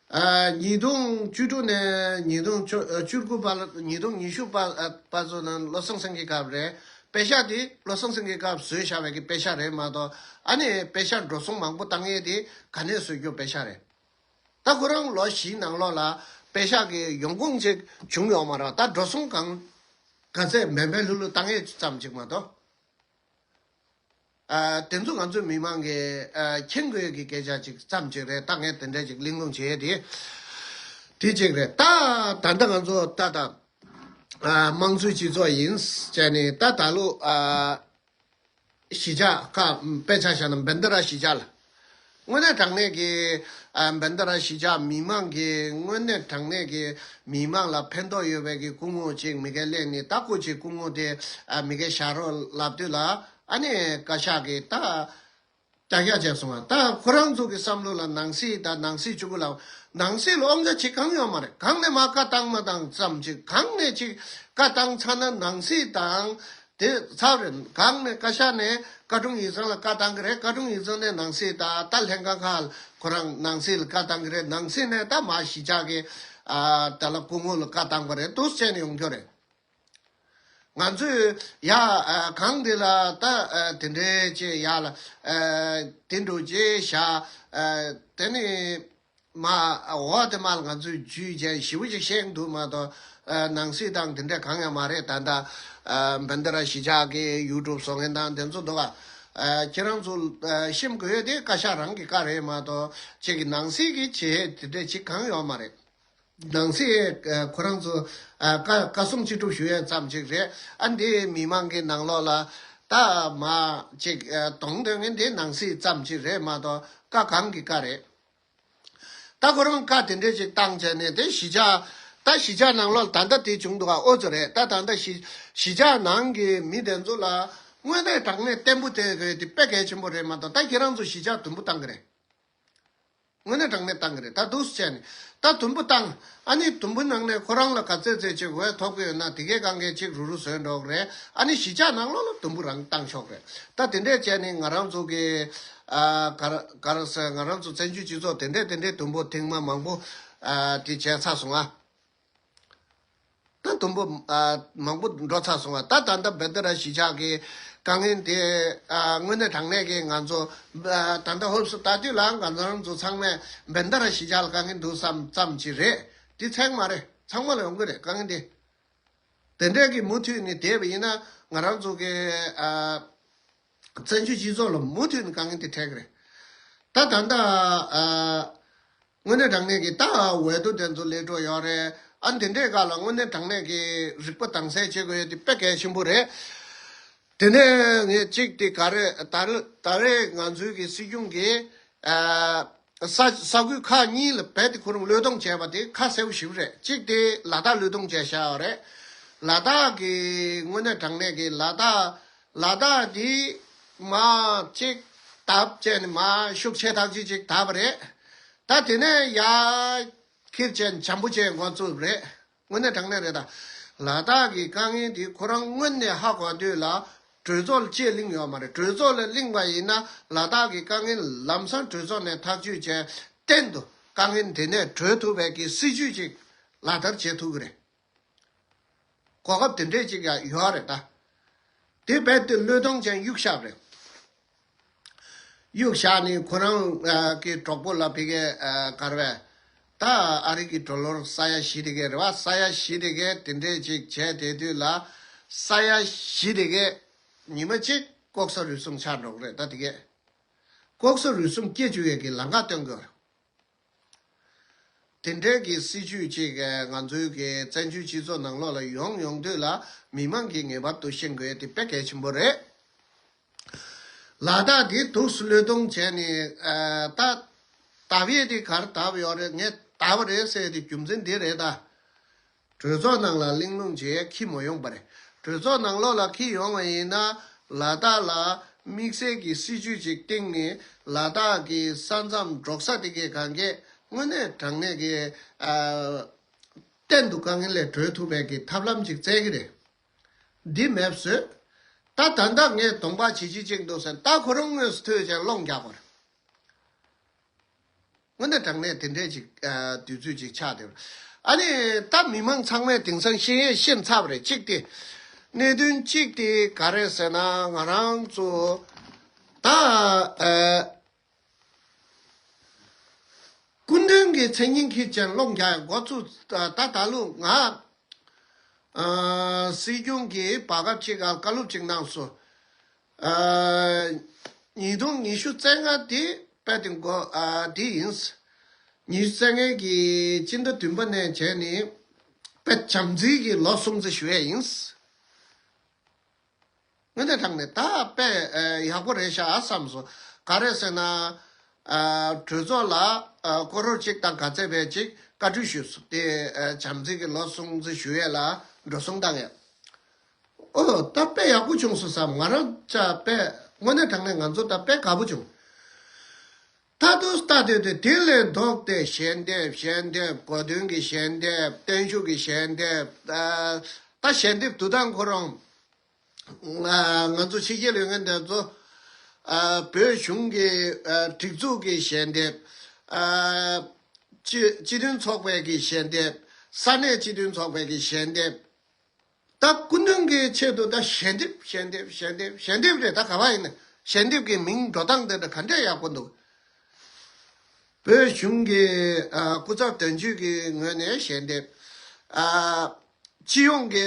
ཨ་ཉིས་སྟོང་བཅུ་དྲུག་ནས་ཉིས་སྟོང་བཅུ་ཨ་བཅུ་དགུ་བར་ཉིས་སྟོང་ཉི་ཤུ་བར་ཨ་བར་ཚོ་ནང་བློ་བཟང་སེང་གེའི་སྐབས་རེད། པེ་ཤག་དེ་བློ་བཟང་སེང་གེའི་སྐབས་བཟོས་བཞག་པའི་གི་པེ་ཤག་རེད་མ་གཏོགས་ཨ་ནི་པེ་ཤག་འགྲོ་སོང་མང་པོ་བཏང་ཡས་དེ་ག་ནས་བཟོས་རྒྱུ་པེ་ཤག་རེད། ད་ཁོ་རང་ལོ་བཞིའི་ནང་ལོགས་ལ་པེ་ཤག་གི་ཡོང་ཁུངས་ཅིག་བྱུང་ཡོད་མ་རེད། ད་འགྲོ་སོང་གང་ག་ཚད་མེད་མེད་ལྷུག་ལྷུག་བཏང་ཡས་ཙམ་ཅིག་མ་གཏོགས། ཨ་དེ་ཚོ་ང་ཚོའི་མི་མང་གིས་ཨ་མཁྱེན་དགོས་ཀྱི་སྐད་ཆ་ཅིག་ཙམ་ཅིག་རེད། ད་ངས་དེ་འདྲ་ཅིག་གླེང་སློང་བྱེད་ཡས་དེ་དེ་ཅིག་རེད། ད་ད་ལྟ་ང་ཚོ་ད་ད་ཨ་དམངས་གཙོའི་སྤྱི་ཚོགས་ཡིན་བྱས་ནས་ད་ད་ལོ་ཨ་གཞིས་ཆགས་ཁག་དཔེ་ཆ་བཞག་ན་བན་དྷ་ར་གཞིས་ཆགས་ལ། དངོས་གནས་དྲང་གནས་ཀྱི་ཨ་བན་དྷ་ར་གཞིས་ཆགས་མི་མང་གི་དངོས་གནས་དྲང་གནས་ཀྱི་མི་མང་ལ་ཕན་ཐོགས་ཡོད་པའི་གི་སྐུ་ངོ་ཅིག་མི་སྒེར་སླེབས་ནས་ད་སྐུ་མཁྱེན་སྐུ་ངོ་དེ་ཨ་མི་སྒེར་བཞག་རོགས་ལབ་དུས་ལ་ཨ་ནི་བཀའ་ཤག་གིས་ད་ཀྱག་ཀྱག་བྱས་སོང་བ། ད་ཁོ་རང་ཚོ་གི་བསམ་བློ་ལ་ནང་སྲིད་དང་ནང་སྲིད་གཅིག་པུ་ལ་ནང་སྲིད་ལ་དབང་ཆ་ཅིག་གང་ཡོད་མ་རེད། གང་ནས་མ་བཀའ་བཏང་མ་བཏང་ཙམ་ཅིག་གང་ནས་ཅིག་བཀའ་བཏང་ཚར་ན་ནང་སྲིད་དང་དེ་ཚར་རེད། གང་ནས་བཀའ་ཤག་ནས་བཀའ་དྲུང་ཡིག་ཚང་ལ་བཀའ་བཏང་གི་རེད། བཀའ་དྲུང་ཡིག་ཚང་ནས་ནང་སྲིད་དང་ད་ལྷན་ཁང་ཁག་ལ་ཁོ་རང་ནང་སྲིད་ལ་བཀའ་བཏང་གི་རེད། ནང་སྲིད་ནས་ད་མ་གཞིས་ཆགས་ཀྱི་ཨ་ད་ལ་སྐུ་ངོ་ལ་བཀའ་བཏང་པ་རེད། འདུག་བྱས་ནས་ཡོང་རྒྱུ་རེད། ང་ཚོས་ཡ་ཨ་གང་དེ་ལ་ད་ཨ་དེ་འདྲའི་ཅེས་ཡ་ལ་ཨ་དེ་འགྲོ་ཅེས་བྱ་ཨ་དེ་ནི་མ་འོ་དེ་མ་ལ་ང་ཚོས་ཇུས་བྱས་ཞིབ་པོ་ཅིག་བཤད་འདུག་མ་གཏོགས་ཨ་ནང་སྲིད་དང་དེ་འདྲ་གང་ཡང་མ་རེད། ད་ལྟ་ཨ་བན་དྷ་ར་གཞིས་ཆགས་ཀྱི་ཡུ་ཊུབ་བཟོ་མཁན་དང་དེ་ཚོ་འདུག་ག་ཨ་ཁྱེད་རང་ཚོ་ཨ་ཤེས་དགོས་ཡོད་དེ་བཀའ་ཤག་རང་གི་བཀའ་རེད་མ་གཏོགས་ཅིག་གི་ནང་སྲིད་ཀྱི་བྱེད་དེ་འདྲ་ཅིག་གང་ཡོད་མ་རེད། ནང་གསེས་ཁོ་རང་ཚོ་བཀའ་བཀའ་གསུང་ཅི་སྒྲུབ་ཞུ་ཡས་ཙམ་ཅིག་རེད། ཨ་འདི་མི་མང་གི་ནང་ལོགས་ལ་ད་མ་ཅིག་གདོང་སྟོན་མཁན་འདི་ནང་གསེས་ཙམ་ཅིག་རེད་མ་གཏོགས་བཀའ་གང་གི་བཀའ་རེད། ད་ཁོ་རང་བཀའ་དེ་འདྲས་ཅིག་བཏང་བྱས་ནས་དེ་གཞིས་ཆགས། ད་གཞིས་ཆགས་ནང་ལོགས་ད་ལྟ་དེ་བྱུང་འདུག་ག་ཨོ་ཙི་རེད། ད་ད་ལྟ་གཞིས་གཞིས་ཆགས་ནང་གི་མི་དེ་ཚོ་ལ་དངོས་གནས་དྲང་གནས་བརྟན་པོ་དེ་རེད། དེ་དཔེ་གལ་ཆེན་པོ་རེད་མ་གཏོགས། ད་ཁྱེད་རང་ཚོ་གཞིས་ཆགས་དུམ་བུ་བཏང་གི་རེད། དངོས་གནས་དྲང་གནས་བཏང་གི་རེད། ད་འདུག་སེ་བྱས་ནས་ད་དུམ་བུ་བཏང་། ཨ་ནི་དུམ་བུ་ནང་ནས་ཁོ་རང་ལ་ག་ཚད་ཚད་ཅིག་འོས་ཐོབ་ཀྱི་ཡོད་ན་དེ་གའི་སྒང་གའི་ཅིག་རུ་རུ་བཟོས་འགྲོ་གི་རེད། ཨ་ནི་གཞིས་ཆགས་ནང་ལོགས་ལ་དུམ་བུ་རང་བཏང་ཆོག་རེད། ད་དེ་འདྲས་བྱས་ནས་ང་རང་ཚོ་གི་ཨ་ག་རེ་ག་རེ་ཟེར། ང་རང་ཚོ་བཙན་བྱོལ་སྤྱི་ཚོགས་དེ་འདྲས་དེ་འདྲས་དུམ་བུ་ཐེངས་མ་མང་པོ་ཨ་དེ་བྱས་ཚར་སོང་ང་། ད་དུམ་བུ་ཨ་མང་པོ་འགྲོ་ཚར་སོང་ང་། ད་ད་ལྟ་བེ་ད་ར་གཞིས་ཆགས་ཀྱི་དཀའ་ངལ་དེ་ཨ་དངོས་གནས་དྲང་གནས་ཀྱི་ང་ཚོ་ཨ་ད་ལྟ་ཧོབ་སུ་ལྟ་དུས་ལ་ང་རང་ཚོ་ཚང་མས་བེ་ད་ར་གཞིས་ཆགས་ལ་དཀའ་ངལ་འདུག་བསམ་ཙམ་ཅིག་རེད། དེ་ཚང་མ་རེད། ཚང་མ་ལ་ཡོང་གི་རེད་དཀའ་ངལ་དེ། དེ་འདྲས་ཀྱི་མུ་མཐུད་ནས་བསྡད་པ་ཡིན་ན་ང་རང་ཚོ་གི་ཨ་བཙན་བྱོལ་སྤྱི་ཚོགས་ལ་མུ་མཐུད་ནས་དཀའ་ངལ་དེ་འཕྲད་ཀྱི་རེད། ད་ད་ལྟ་ཨ་དངོས་གནས་དྲང་གནས་ཀྱི་ད་འོས་བསྡུ་དེ་ཚོ་སླེབས་འགྲོ་ཡོད་རེད། ཨ་འདི་འདྲས་སྒང་ལ་དངོས་གནས་དྲང་གནས་ཀྱི་རིག་པ་དྭངས་གསལ་བྱེད་དགོས་ཡོད་དེ་དཔེ་གལ་ཆེན་པོ་རེད། དེ་ནས་ངས་གཅིག་དེ་ག་རེ་ད་རེ་ད་རེས་ང་ཚོའི་གི་སྲིད་གཞུང་གིས་ཨ་ས་ས་ཁུལ་ཁག་གཉིས་ལ་རྦད་དེ་ཁོ་རང་བློས་གཏོང་བྱས་པ་དེ་ཁ་གསལ་པོ་ཞེ་པོ་རེད། གཅིག་དེ་ལ་དྭགས་བློས་གཏོང་བྱས་བཞག་ཡོད་རེད། ལ་དྭགས་ཀྱི་དངོས་གནས་དྲང་གནས་ཀྱི་ལ་དྭགས་ལ་དྭགས་དེ་མར་གཅིག་བརྡབས་བྱས་ནས་མར་ཤུགས་ཆེ་ཐག་ཆོད་ཅིག་བརྡབས་པ་རེད། ད་དེ་ནས་ཡར་ཁྱེར་བྱས་ནས་བྱམས་པོ་བྱས་འགོ་བཙུགས་པ་རེད། དངོས་གནས་དྲང་གནས་རེད། ད་ལ་དྭགས་ཀྱི་དཀའ་ངལ་འདི་ཁོ་རང་དངོས་གནས་ཧ་གོ་དུས་ལ་གྲོས་ཚོགས་ལ་ཅིག་གླེང་ཡོད་མ་རེད། གྲོས་ཚོགས་ལ་གླེང་བ་ཡིན་ན་ལ་དྭགས་ཀྱི་དཀའ་ངལ་ལམ་སང་གྲོས་ཚོགས་ནས་ཐག་གཅོད་བྱས་གཏན་དུ་དཀའ་ངལ་འདི་ནས་གྲོལ་ཐུབ་པའི་གི་སྲིད་ཇུས་ཅིག་ལག་བསྟར་བྱེད་ཐུབ་ཀྱི་རེད། གོ་སྐབས་དེ་འདྲས་ཅིག་ཡང་ཡོད་རེད་ད། དེ་རྦད་དེ་བློས་གཏོང་བྱས་གཡུག་བཞག་རེད། གཡུག་བཞག་ནས་ཁོ་རང་ཨ་གི་གྲོགས་པོ་ལ་ཕ་གི་ཨ་ག་རེ་བས། ད་ཨ་རི་གི་ཌོ་ལར་ས་ཡ་བཞི་དེ་གས་རེད་བ། ས་ཡ་བཞི་དེ་གས་དེ་འདྲས་ཅིག་བྱས་དེ་དུས་ལ་ས་ཡ་བཞི་དེ་གས་ཉི་མ་གཅིག་ལྐོག་ཟ་རུལ་སུངས་ཆགས་འགྲོ་གི་རེད། ད་དེ་གས་ལྐོག་ཟ་རུལ་སུངས་སྐྱེ་བཅུག་ཡས་ཀྱི་ལམ་ཁ་སྟོན་དགོས་རེད། དེ་འདྲའི་གི་སྲིད་ཇུས་ཅིག་ང་ཚོའི་གི་བཙན་བྱོལ་སྤྱི་ཚོགས་ནང་ལོགས་ལ་ཡོང་ཡོང་དུས་ལ་མི་མང་གིས་ངེས་པར་དུ་ཤེས་དགོས་དེ་དཔེ་གལ་ཆེན་པོ་རེད། ལ་དྭགས་དེ་འདུག་སེ་བློས་གཏོང་བྱས་ནས་ད་བརྡབ་ཡས་དེ་ག་རེ་བརྡབ་ཡོད་རེད། ངས་བརྡབ་པ་རེད་ཟེར་ཡས་དེ་རྒྱུ་མཚན་འདི་རེད་ད། གྲོས་ཚོགས་ནང་ལ་གླེང་སློང་བྱེད་ཡས་ཁྱི་མ་ཡོང་པ་རེད། གྲོས་ཚོགས་ནང་ལོགས་ལ་ཁྱི་ཡོང་བ་ཡིན་ན་ལ་དྭགས་ལ་དམིགས་བསལ་གྱི་སྲིད་ཇུས་ཅིག་བཏིང་ནས་ལ་དྭགས་ཀྱི་ས་མཚམས་འབྲོག་ས་དེ་གའི་སྒང་གས་དངོས་གནས་དྲང་གནས་ཀྱི་ཨ་གཏན་དུ་དཀའ་ངལ་ལས་གྲོལ་ཐུབ་པའི་གི་ཐབས་ལམ་ཅིག་བཙལ་གི་རེད། འདི་མེད་བཟོས། ད་ད་ལྟ་ངས་གདོང་པ་བྱེད་ཅི་ཅིག་འདུག་ཟེར་ད་ཁོ་རང་དངོས་སུ་ཐོས་ཀྱང་སློང་རྒྱག་པ་རེད། དངོས་གནས་དྲང་གནས་དེ་འདྲས་ཅིག་ཨ་དུས་ཚོད་ཅིག་ཆགས་བསྡད་པ་རེད། ཨ་ནི་ད་མི་མང་ཚང་མས་དེང་སང་ཤེས་ཡས་ཤེས་ཚར་བ་རེད། གཅིག་དེ་གནད་དོན་གཅིག་དེ་ག་རེ་ཟེར་ན་ང་རང་ཚོ་ད་ཨ་སྐུ་མདུན་གྱི་མཚན་སྙན་འཁྱེར་ཅན་སློང་རྒྱག་འགོ་བཙུགས། ད་ད་ལོ་ང་ཨ་སྲིད་སྐྱོང་གིས་བར་སྐབས་ཅིག་ག་བཀའ་སློབ་ཅིག་གནང་སོང་། ཨ་ཉིས་སྟོང་ཉི་ཤུ་རྩ་ལྔ་དེ་དཔེ་དེ་འགོ་ཨ་དེ་ཡིན། ཉི་ཤུ་རྩ་ལྔ་གི་སྤྱི་ཟླ་བདུན་པ་ནས་བྱས་ནས་དཔེ་བྱམས་བརྩེ་གི་ལོ་སྲུང་བརྩི་ཞུ་ཡས་ཡིན། དངོས་གནས་དྲང་གནས་ད་དཔེ་ཨ་ཡག་པོ་རེད་ཤག་བསམ་སོང་། ག་རེ་ཟེར་ན་ཨ་གྲོས་ཚོགས་ལ་ཨ་སྐོར་རོགས་གཅིག་དང་ག་ཚད་བས་གཅིག་བཀའ་འཁྲོལ་ཞུས་སོང་། དེ་ཨ་བྱམས་བརྩེ་གི་ལོ་སྲུང་བརྩི་ཞུ་ཡས་ལ་འགྲོ་སོང་བཏང་ཡས། ཨོ་ད་དཔེ་ཡག་པོ་བྱུང་སོང་བསམ། ང་རང་ཅག་དཔེ་དངོས་གནས་དྲང་གནས་ང་ཚོ་ད་དཔེ་དགའ་པོ་བྱུང་། ད་དུང་ལྟ་དུས་དེ་དེ་ལས་ལྡོག་སྟེ་ཞལ་འདེབས་ཞལ་འདེབས་གོ་སྟོན་གྱི་ཞལ་འདེབས་བརྟན་བཞུགས་ཀྱི་ཞལ་འདེབས། ཨ་ད་ཞལ་འདེབས་བསྡུ་སྟངས་ཁོ་རང་ང་ང་ཚོ་ཕྱི་རྒྱལ་ཡོད་མཁན་དེ་ཚོ་ཨ་བོད་གཞུང་གི་ཨ་སྒྲིག་འཛུགས་ཀྱི་ཞལ་འདེབས། ཨ་སྤྱི་སྤྱི་མཐུན་ཚོགས་པའི་གི་ཞལ་འདེབས། ས་གནས་སྤྱི་མཐུན་ཚོགས་པའི་གི་ཞལ་འདེབས། ད་སྐུ་མདུན་གྱི་ཆེད་དུ་ད་ཞལ་འདེབས་ཞལ་འདེབས་ཞལ་འདེབས་ཞལ་འདེབས་རེད། ད་ག་བ་ཡིན་ན་ཞལ་འདེབས་ཀྱི་མིང་འགྲོ་སྟངས་དེ་འདྲ་ག་འདྲས་ཡག་པོ་འདུག་བོད་གཞུང་གི་ཨ་སྐུ་ཚབ་དོན་གཅོད་ཀྱི་ངོས་ནས་ཞལ་འདེབས། ཨ་སྤྱི་ཡོངས་ཀྱི་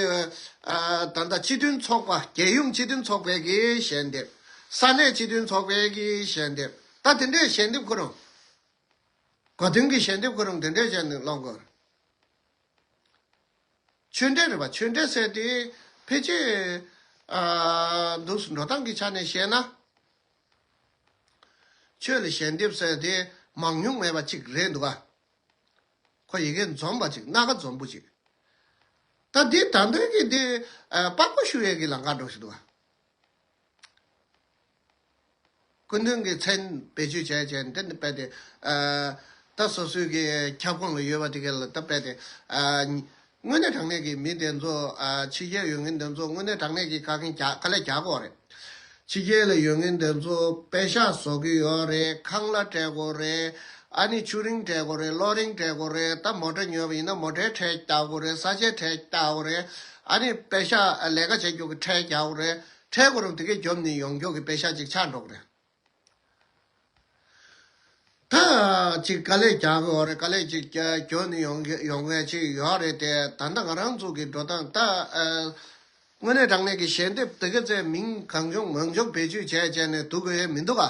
ཨ་ད་ལྟ་སྤྱི་མཐུན་ཚོགས་པ་རྒྱལ་ཡོངས་སྤྱི་མཐུན་ཚོགས་པའི་གི་ཞལ་འདེབས། ས་གནས་སྤྱི་མཐུན་ཚོགས་པའི་གི་ཞལ་འདེབས། ད་དེ་འདྲས་ཞལ་འདེབས་ཁོ་རང་གོ་དོན་གྱི་ཞལ་འདེབས་ཁོ་རང་དེ་འདྲས་བྱས་ནས་སློང་དགོས། ཆོས་འབྲེལ་རེད་པ། ཆོས་འབྲེལ་ཟེར་དེ་ཕལ་ཆེར་ཨ་འདུག་འགྲོ་སྟངས་ཀྱི་ཆ་ནས་བཤད་ན། ཆོས་ལ་ཞལ་འདེབས་ཟེར་དེ་མང་ཉུང་མེད་པ་གཅིག་རེད་འདུག་ག་ཁོ་ཡི་གེ་འཛོམས་པ་གཅིག་སྣ་ཁ་འཛོམས་པོ་གཅིག་ད་འདི་ད་འདོད་ཀྱི་འདི་ཨ་པགས་པ་བཤུ་ཡས་ཀྱི་ལམ་ཁ་འགྲོ་བཞིན་འདུག་ག་སྐུ་མདུན་གྱི་མཚན་བེད་སྤྱོད་བྱས་བྱས་འདི་ནི་རྦད་དེ་ཨ་ད་སོ་སོའི་གི་ཁྱབ་ཁོངས་ལ་ཡོད་པ་དེ་ག་ལ་ད་རྦད་དེ་ཨ་དངོས་གནས་དྲང་གནས་ཀྱི་མི་དེ་ཚོ་ཨ་ཕྱི་རྒྱལ་ཡོད་མཁན་དེ་ཚོ་དངོས་གནས་དྲང་གནས་ཀྱི་དཀའ་ངལ་རྒྱག་དཀའ་ལས་རྒྱག་གི་ཡོད་རེད། ཕྱི་རྒྱལ་ལ་ཡོད་མཁན་དེ་ཚོ་པེ་ཤག་བཟོ་གི་ཡོད་རེད། ཁང་གླ་སྤྲད་དགོས་རེད། ཨ་ནི་ཆུ་རིན་སྤྲད་དགོས་རེད། གློག་རིན་སྤྲད་དགོས་རེད། ད་མོ་ཊ་ཉོས་པ་ཡིན་ན་མོ་ཊའི་ཁྲལ་རྒྱག་དགོས་རེད། ས་ཆའི་ཁྲལ་རྒྱག་དགོས་རེད། ཨ་ནི་པེ་ཤག་ལས་ཀ་བྱེད་རྒྱུ་གི་ཁྲལ་རྒྱག་དགོས་རེད། ཁྲལ་ཁོ་རང་དེ་གས་རྒྱོབ་ནས་ཡོང་རྒྱུ་གི་པེ་ཤག་ཅིག་ཆགས་འགྲོ་གི་རེད། ད་ཅིག་དཀའ་ལས་རྒྱག་གི་ཡོད་རེད། དཀའ་ལས་ཅིག་རྒྱ་རྒྱོབ་ནས་ཡོང་གི་ཡོང་མཁན་ཅིག་ཡོད་རེད་དེ། ད་ལྟ་ང་རང་ཚོ་གི་འགྲོ་སྟངས་ད་ཨ་དངོས་གནས་དྲང་གནས་ཀྱི་ཞལ་འདེབས་དེ་ག་ཚོའི་མིང་གང་བྱུང་མང་བྱུང་བེད་སྤྱོད་བྱས་བྱས་ནས་འདུག་དགོས་ཡས་མི་འདུག་ག་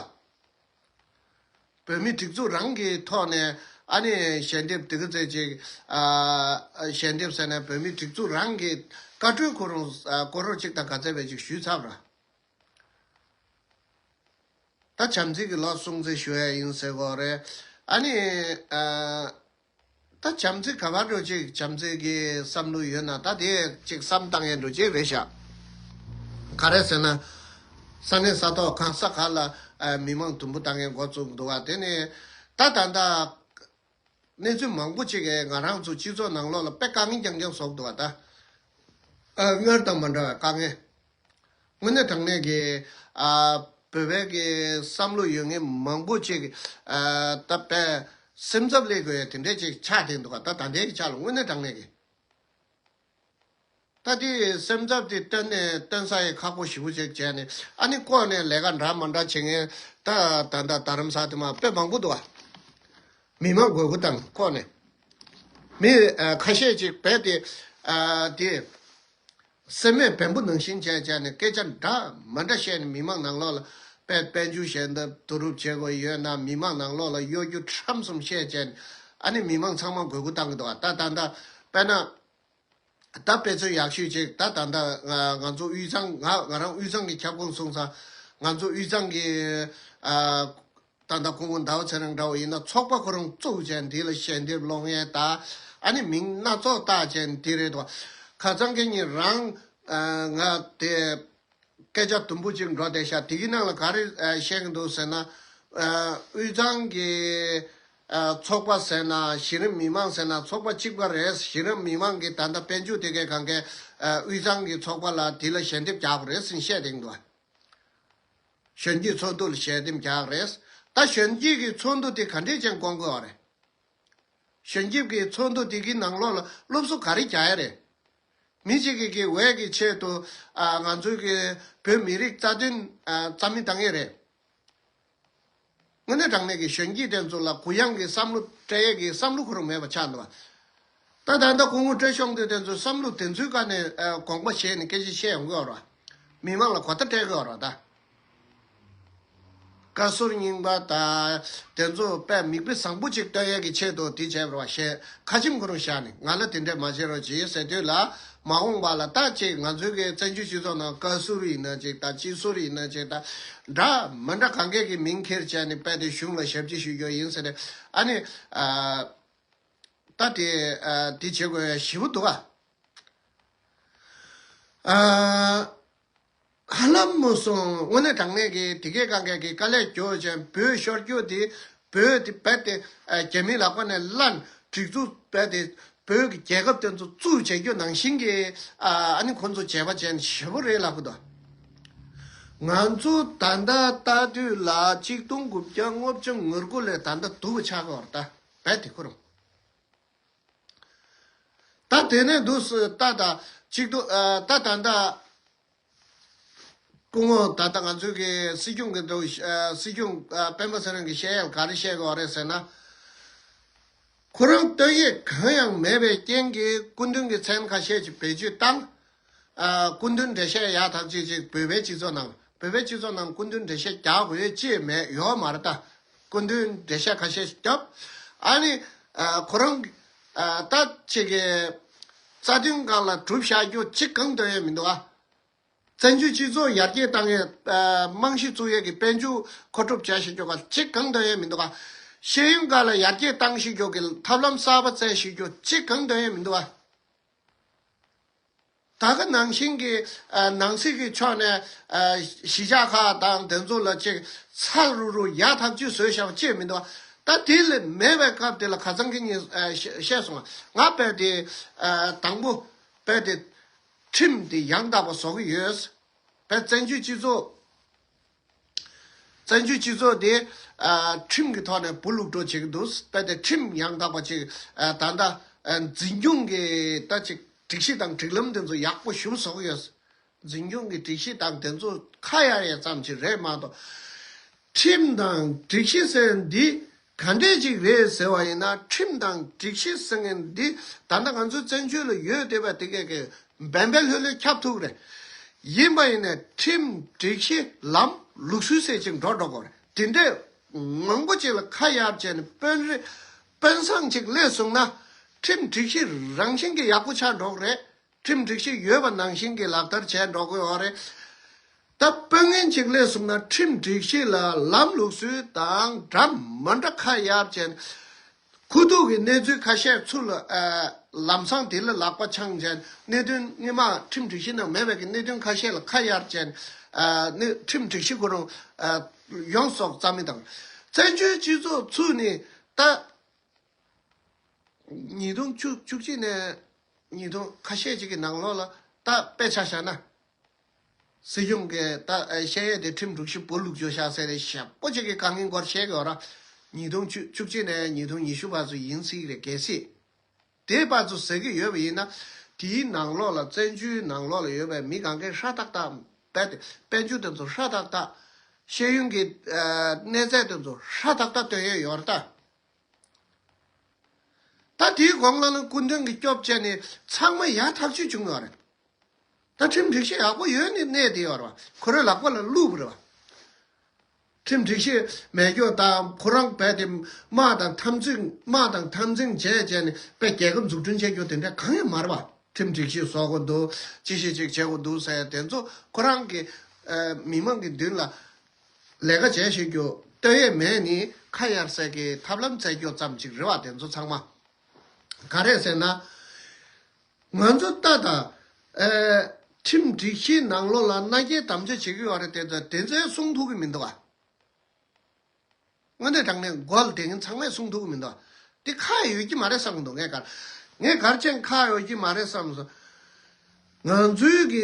བོད་མི་སྒྲིག་འཛུགས་རང་གི་ཐོག་ནས་ཨ་ནི་ཞལ་འདེབས་དེ་ག་ཚོད་ཅིག་ཨ་ཞལ་འདེབས་ཟེར་ནས་བོད་མི་སྒྲིག་འཛུགས་རང་གི་བཀའ་འཁྲོལ་ཁོ་རང་ཨ་སྐོར་རོགས་གཅིག་དང་ག་ཚད་བས་ཅིག་ཞུས་ཚར་ར། ད་བྱམས་བརྩེ་གི་ལོ་སྲུང་བརྩི་ཞུ་ཡ་ཡིན་ཟེར་གོ་རེད། ཨ་ནི་ཨ་ད་བྱམས་བརྩེ་ག་པར་འགྲོ་ཅིག་བྱམས་བརྩེ་གི་བསམ་བློ་ཡོད་ན་ད་དེ་ཅིག་བསམ་བཏང་ཡ་འགྲོ་ཅིག་རེད་ཤག་ག་རེ་ཟེར་ན། ས་གནས་ས་ཐོག་གང་ས་ག་ལ་ཨ་མི་མང་དུམ་བུ་བཏང་ཡ་འགོ་བཙུགས་འདུག་ག་དེ་ནི་ད་ད་ད། གནས་ཚུལ་མང་པོ་ཅིག་གིས་ང་རང་ཚོ་སྤྱི་ཚོགས་ནང་ལོགས་ལ་དཔེ་དཀའ་ངལ་རྐྱང་རྐྱང་བཟོ་གི་འདུག་བ་ད། ཨ་སྔར་དང་མ་འདྲ་བའི་དཀའ་ངལ། དངོས་གནས་དྲང་གནས་ཀྱི་ཨ་བོད་པའི་གི་བསམ་བློ་ཡོད་མཁན་མང་པོ་ཅིག་ཨ་ད་དཔེ་སེམས་འཚབ་སླེབས་དགོས་ཡ་དེ་འདྲས་ཅིག་ཆགས་བསྡད་འདུག་བ་ད། ད་ལྟའི་ཆ་ལ་དངོས་གནས་དྲང་གནས་ཀྱི། ད་དེ་སེམས་འཚབ་དེ་བཏོན་ནས་བཏོན་ས་ཡི་ཁག་པོ་ཞེ་པོ་ཅིག་བྱས་ནས་ཨ་ནི་ལྐོག་ནས་ལས་ཀ་འདྲ་མ་འདྲ་བྱེད་མཁན་ད་ད་ད་རྡ་རམ་ས་དེ་མ་དཔེ་མང་པོ་འདུག་བ། མི་མང་དགོས་མཁོ་དང་ལྐོག་ནས་མི་ཨ་ཁ་ཤས་ཅིག་རྦད་དེ་ཨ་དེ་སེམས་མེད་བེམ་པོ་ནང་བཞིན་བྱས་བྱས་ནས་སྐད་ཆ་འདྲ་མ་འདྲ་བཤད་ནས་མི་མང་ནང་ལོགས་ལ་དཔལ་དཔལ་འབྱོར་གཞན་དག་བསྡུ་རུབ་བྱེད་དགོས་ཡོད་ན་མི་མང་ནང་ལོགས་ལ་གཡོ་སྒྱུ་ཁྲམ་གསུམ་བཤད་བྱས་ནས་ཨ་ནི་མི་མང་ཚང་མ་དགོས་མཁོ་བཏང་གི་འདུག་བ་ད་ད་ད་དཔེར་ན། ད་དཔེ་མཚོན་ཡག་ཤོས་ཅིག་ད་ད་ད་ང་ང་ཚོ་དབུས་གཙང་ང་ང་རང་དབུས་གཙང་གི་ཁྱབ་ཁོངས་སོང་ཙང་ང་ཚོ་དབུས་གཙང་གི་ཨ་ད་ད་སྐུ་ངོ་ཟླ་བ་ཚེ་རིང་འདྲ་བོ་ཡིན་ན་ཚོགས་པ་ཁོ་རང་བཙུགས་བྱས་འདི་ལ་ཞལ་འདེབས་སློང་ཡས་ད་ཨ་ནི་མིང་སྣ་ཚོགས་བཏགས་བྱས་འདི་རེད་དོ། ཁ་སང་གི་ཉིན་རང་ཨ་ང་དེ་སྐད་ཆ་དུམ་བུ་ཅིག་འགྲོ་བསྡད་ཤག་དེ་གི་ནང་ལ་ག་རེ་ཨ་བཤད་གི་འདུག་ཟེར་ན་ཨ་དབུས་གཙང་གི་ཨ་ཚོགས་པ་ཟེར་ན་གཞི་རིམ་མི་མང་ཟེར་ན་ཚོགས་པ་གཅིག་པ་རེད། གཞི་རིམ་མི་མང་གི་ད་ལྟ་དཔལ་འབྱོར་དེ་གའི་གང་གའི་ཨ་དབུས་གཙང་གི་ཚོགས་པ་ལ་དེ་ལ་ཞལ་འདེབས་རྒྱག་དགོས་རེད་ཟེར་བཤད་དེ་འདུག་གཞོན་སྐྱེས་ཚོགས་འདུ་ལ་ཞལ་འདེབས་རྒྱག་རེད། ད་གཞོན་སྐྱེས་ཀྱི་ཚོགས་འདུ་དེ་ག་འདྲས་ཅན་སྐོང་དགོས་པ་རེད། གཞོན་སྐྱེས་ཀྱི་ཚོགས་འདུ་དེ་གི་ནང་ལོགས་ལ་སློབ་གསོ་ག་རེ་རྒྱག་ཡ་རེད། མི་གཅིག་གི་གི་འོས་ཀྱི་ཆེད་དུ་ཨ་ང་ཚོའི་གི་བོད་མི་རིགས་རྩ་དོན་ཨ་རྩ་མེད་བཏང་ཡས་རེད། དངོས་གནས་དྲང་གནས་ཀྱི་གཞོན་སྐྱེས་དེ་ཚོ་ལ་གུ་ཡངས་ཀྱི་བསམ་བློ་སྤྲད་ཡས་ཀྱི་བསམ་བློ་ཁོ་རང་མེད་པ་ཆགས་འདུག་བ། ད་ད་ལྟ་སྐུ་ངོ་བཀྲ་ཤིས་དེ་དེ་ཚོའི་བསམ་བློ་དེ་ཚོའི་སྒང་ནས་ཨ་དགོངས་པ་བཞེས་ནས་སྐད་ཆ་བཤད་ཡོང་གི་ཡོད་རེད་བ། མི་མང་ལ་གོ་བརྡ་སྤྲད་གི་ཡོད་རེད་བ་ད། བཀའ་ཟུར་རྙིང་པ་དང་དེ་ཚོ་དཔེ་མིག་དཔེ་བཟང་པོ་ཅིག་སྟོན་ཡས་ཀྱི་ཆེད་དུ་དེ་བྱས་པ་རེད་བ། ཞེས་ཁ་ཆེམས་ཁོ་རང་བཞག་ནས་ང་ལ་དེ་འདྲས་མ་བྱེད་རོགས་གྱིས་ཟེར་དུས་ལ་མ་འོངས་པ་ལ་ད་ཅིག་ང་ཚོའི་གི་བཙན་བྱོལ་སྤྱི་ཚོགས་ནང་བཀའ་ཟུར་ཡིན་ན་ཅིག་དང་སྤྱི་ཟུར་ཡིན་ན་ཅིག་དང་འདྲ་མི་འདྲ་གང་གས་ཀྱི་མིང་འཁྱེར་བྱས་ནས་དཔེ་དེ་གཞུང་ལ་ཞབས་ཕྱི་ཞུ་རྒྱུ་ཡིན་ཟེར་ནས་ཨ་ནི་ཨ་ད་དེ་ཨ་དེ་བྱེད་དགོས་ཡ་ཞེ་པོ་འདུག་ཨ། ཨ། ཧ་ལམ་མོ་སོང་དངོས་གནས་དྲང་གནས་ཀྱི་དེ་གའི་གང་གས་ཀྱི་དཀའ་ལས་རྒྱོབ་ཅན་བོད་ཤོར་རྒྱུ་དེ་བོད་དེ་རྦད་དེ་རྒྱ་མིའི་ལག་པ་ནས་ལན་སྒྲིག་འཛུགས་རྦད་དེ་བོད་ཀྱི་རྒྱལ་ཁབ་དེ་ཚོ་བཙུགས་བྱེད་རྒྱུ་ནང་བཞིན་གྱི་ཨ་ནི་ཁོང་ཚོ་བྱས་པ་ཅན་ཞེ་པོ་རེད་ལབ་གི་འདུག་ང་ཚོ་ད་ལྟ་ལྟ་དུས་ལ་གཅིག་སྟོང་དགུ་བརྒྱ་ལྔ་བཅུ་ང་དགུ་ལས་ད་ལྟ་སྡུག་པ་ཆགས་ཀྱི་ཡོད་རེད་ད་རྦད་དེ་ཁོ་རང་། ད་དེ་ནས་འདུག་སེ་ད་ད་གཅིག་ཏུ་ཨ་ད་ད་ད་སྐུ་ངོ་ད་ད་ང་ཚོའི་གི་སྲིད་སྐྱོང་གི་འདུག་ཨ་སྲིད་སྐྱོང་ཨ་སྤེན་པ་ཚེ་རིང་གི་བཤད་ཡག་ག་རེ་བཤད་དགོས་རེད་ཟེར་ན། ཁོ་རང་བསྟོད་ཡས་གང་ཡང་མེད་པའི་རྐྱེན་གྱིས་སྐུ་མདུན་གྱི་མཚན་ཁ་ཤས་ཅིག་བེད་སྤྱོད་བཏང་། ཨ་སྐུ་མདུན་འགྲེལ་བཤད་ཡག་ཐག་ཆོད་ཅིག་བོད་པའི་སྤྱི་ཚོགས་ནང་བོད་པའི་སྤྱི་ཚོགས་ནང་སྐུ་མདུན་འགྲེལ་བཤད་རྒྱག་དགོས་ཅེས་མེད་ཡོད་མ་རེད་ད། སྐུ་མདུན་འགྲེལ་བཤད་ཁ་ཤས་ཤིག་བརྒྱབ། ཨ་ནི་ཨ་ཁོ་རང་ཨ་ད་ཅིག་གི་ རྩ་དོན་སྒང་ལ་གྲུབ་བཞག་རྒྱུ་གཅིག་གང་དོན་ཡོད་མི་འདུག་ཨ། བཙན་བྱོལ་སྤྱི་ཚོགས་ཡར་རྒྱས་བཏང་ཡས་རྨང་གཞི་བཙུགས་ཡས་ཀྱི་དཔལ་འབྱོར་མཁོ་སྒྲུབ་བྱ་བཞིན་ཡོད་པ་གཅིག་གང་དོན་ཡོད་མི་འདུག་ག། ཤེས་ཡོན་སྒང་ལ་ཡར་རྒྱས་བཏང་བཞིན་ཡོད་ཀྱི་ཐབས་ལམ་གསར་པ་བཙལ་བཞིན་ཡོད་གཅིག་གང་དོན་ཡོད་མི་འདུག་ག། ད་ག་ནང་བཞིན་གྱི་ཨ་ནང་སྲིད་ཀྱི་ཕྱོགས་ནས་ཨ་གཞིས་ཆགས་ཁག་དང་དེ་ཚོ་ལ་ཅིག་ཚ་རུ་རུ་ཡག་ཐག་ཆོད་བཟོས་བཞག་པ་ཅིག་མི་འདུག་ག། ད་དེ་ལས་མེད་པའི་སྐབས་དེ་ལ་ཁ་སང་གི་ཉིན་ཨ་བཤད་བཤད་སོང་། ང་དཔེ་དེ་ཨ་དང་པོ་དཔེ་དེ། ཁྲིམས་དེ་ཡང་དག་པ་བཟོ་གི་ཡོད། བས་བཙན་བྱོལ་སྤྱི་ཚོགས། བཙན་བྱོལ་སྤྱི་ཚོགས་དེ་ཨ་ཁྲིམས་ཀྱི་ཐོག་ནས་བུ་ལུག་འགྲོ་བྱེད་ཀྱི་འདུག། བས་དེ་ཁྲིམས་ཡང་དག་པ་ཅིག་ཨ་ད་ལྟ་ཨ་འཛིན་སྐྱོང་གི་ད་ཅིག་སྒྲིག་གཞི་དང་སྒྲིག་ལམ་དེ་ཚོ་ཡག་པོ་ཞིབ་བཟོ་གི་ཡོད། འཛིན་སྐྱོང་གི་སྒྲིག་གཞི་དང་དེ་ཚོ་ཁ་གཡར་ཡས་ཙམ་ཅིག་རེད་མ་གཏོགས། ཁྲིམས་དང་སྒྲིག་གཞི་ཟེར་འདི་ག་འདྲས་ཅིག་རེད་ཟེར་བ་ཡིན་ན། ཁྲིམས་དང་སྒྲིག་གཞི་ཟེར་མཁན་འདི་ད་ལྟ་ང་ཚོའི་བཙན་བྱོལ་ལ་ཡོད་བསྡད་པ་དེ་གས་ཀྱི་བན་བན་ལྷོད་ལྷོད་ཁྱབ་ཐུབ་རེད། ཡིན་པ་ཡིན་ནའི་ཁྲིམས་སྒྲིག་གཞི་ལམ་ལུགས་སྲོལ་ཟེར་ཅིག་འགྲོ་འགྲོ་དགོས་རེད། དེ་འདྲས་མང་པོ་ཅིག་ལ་ཁ་གཡར་བྱས་ནས་དཔོན་རིགས་དཔོན་བཟང་ཅིག་སླེབས་སོང་ན། ཁྲིམས་སྒྲིག་གཞི་རང་བཞིན་གྱིས་ཡག་པོ་ཆགས་འགྲོ་གི་རེད། ཁྲིམས་སྒྲིག་གཞི་ཡོད་པ་ནང་བཞིན་གྱི་ལག་བསྟར་བྱས་འགྲོ་དགོས་ཡོད་རེད། ད་དཔོན་ངན་ཅིག་སླེབས་སོང་ན། ཁྲིམས་སྒྲིག་གཞི་ལ་ལམ་ལུགས་སྲོལ་དང་འདྲ་མ་འདྲ་ཁ་གཡར་བྱས་ནས། ཁུ་ཐུག་གི་གནས་ཚུལ་ཁ་ཤས་ཚུར་ལ་ཨ་ལམ་སང་དེ་ལ་ལག་པ་འཆང་བྱས་ནས། གནད་དོན་སྔོན་མ་ཁྲིམས་སྒྲིག་གཞི་ནང་མེད་པའི་གི་གནད་དོན་ཁ་ཤས་ལ་ཁ་གཡར་བྱས་ནས། ཨ་ནི་ཁྲིམས་སྒྲིག་གཞི་ཁོ་རང་ཨ་ཡོངས་སུ་རྩ་མེད་བཏང་། བཙན་བྱོལ་སྤྱི་ཚོགས་ཚུགས་ནས་ད། ཉིས་སྟོང་བཅུ་བཅུ་གཅིག་ནས་ཉིས་སྟོང་ཁ་ཤས་ཅིག་གི་ནང་ལོགས་ལ་ད་དཔེ་ཆ་བཞག་ན། སྲིད་སྐྱོང་གིས་ད་བཤད་ཡས་དེ་ཁྲིམས་སྒྲིག་གཞི་བོ་ལུག་འཇོག་བཞག་ཟེར་རེད། ཞེ་པོ་ཅིག་གི་དཀའ་ངལ་སྐོར་བཤད་ཀྱི་ཡོད་ར། ཉིས་སྟོང་བཅུ་བཅུ་གཅིག་ནས་ཉིས་སྟོང་ཉི་ཤུ་བར་དུ་ཡིན་སྲིད་རེད། གལ་སྲིད་དེ་བར་དུ་ཟེར་གྱི་ཡོད་པ་ཡིན་ན། དེའི་ནང་ལོགས་ལ་བཙན་བྱོལ་ནང་ལོགས་ལ་ཡོད་པའི་མི་གང་གས་ཧྲ་ཏག་ཏག་རྦད་དེ་དཔལ་འབྱོར་དེ་ཚོ་ཧྲ་ཏག་ཏག། ཤེས་ཡོན་གྱི་ཨ་གནས་ཚད་དེ་ཚོ་ཧྲ་ཏག་ཏག་སྟོན་ཡས་ཡོད་རེད་ད། ད་དེའི་གོང་ལ་ནི་སྐུ་མདུན་གྱིས་སྐྱོབ་བྱས་ནས་ཚང་མ་ཡག་ཐག་ཆོད་བྱུང་ཡོད་རེད། ད་ཁྲིམས་སྒྲིག་གཞི་ཡག་པོ་ཡོད་ནི་གནས་དེ་ཡོད་རེད་བ། ཁོ་རའི་ལག་པ་ལ་བླུགས་པ་རེད་བ། ཁྲིམས་སྒྲིག་གཞི་མེད་རྒྱུ་དང་། ཁོ་རང་རྦད་དེ་དམག་དང་འཐབ་འཛིང་དམག་དང་འཐབ་འཛིང་བྱས་བྱས་ནས་དཔེ་རྒྱལ་ཁབ་འཛུགས་སྐྲུན་བྱེད་རྒྱུ་དེ་འདྲ་གང་ཡང་མ་རེད་བ། ཁྲིམས་སྒྲིག་གཞི་བཟོ་དགོས་འདུག། ཅི་ཞིག་ཅིག་བྱེད་དགོས་འདུག་ཟེར་དེ་ཚོ་ཁོ་རང་གི་ཨ་མི་མང་གི་མདུན་ལ་ལས་ཀ་བྱས་ཤེས་རྒྱུ་སྟོན་ཡས་མེད་ནི། ཁ་གཡར་ཟེར་གི་ཐབས་ལམ་བཙལ་རྒྱུ་ཙམ་ཅིག་རེད་བ། དེ་ཚོ་ཚང་མ་ག་རེ་ཟེར་ན། ང་ཚོ་ལྟ་ད་ཨེ་ཁྲིམས་སྒྲིག་གཞིའི་ནང་ལོགས་ལ་མནའ་སྐྱེལ་དམ་བཅའ་བྱེད་ཀྱི་ཡོད་རེད་དེ། དེ་ཚོས་གསུང་ཐུབ་ཀྱི་མི་འདུག་བ། དངོས་གནས་དྲང་གནས་མགོ་ལ་བསྡད་མཁན་ཚང་མས་གསུང་ཐུབ་ཀྱི་མི་འདུག་བ། དེ་ཁག་ཡོད་ཀྱི་མ་རེད་བསམ་གྱི་འདུག། ངས་གར་ངས་གར་ཅན་ཁག་ཡོད་ཀྱི་མ་རེད་བསམ་སོང་། ང་ཚོའི་གི་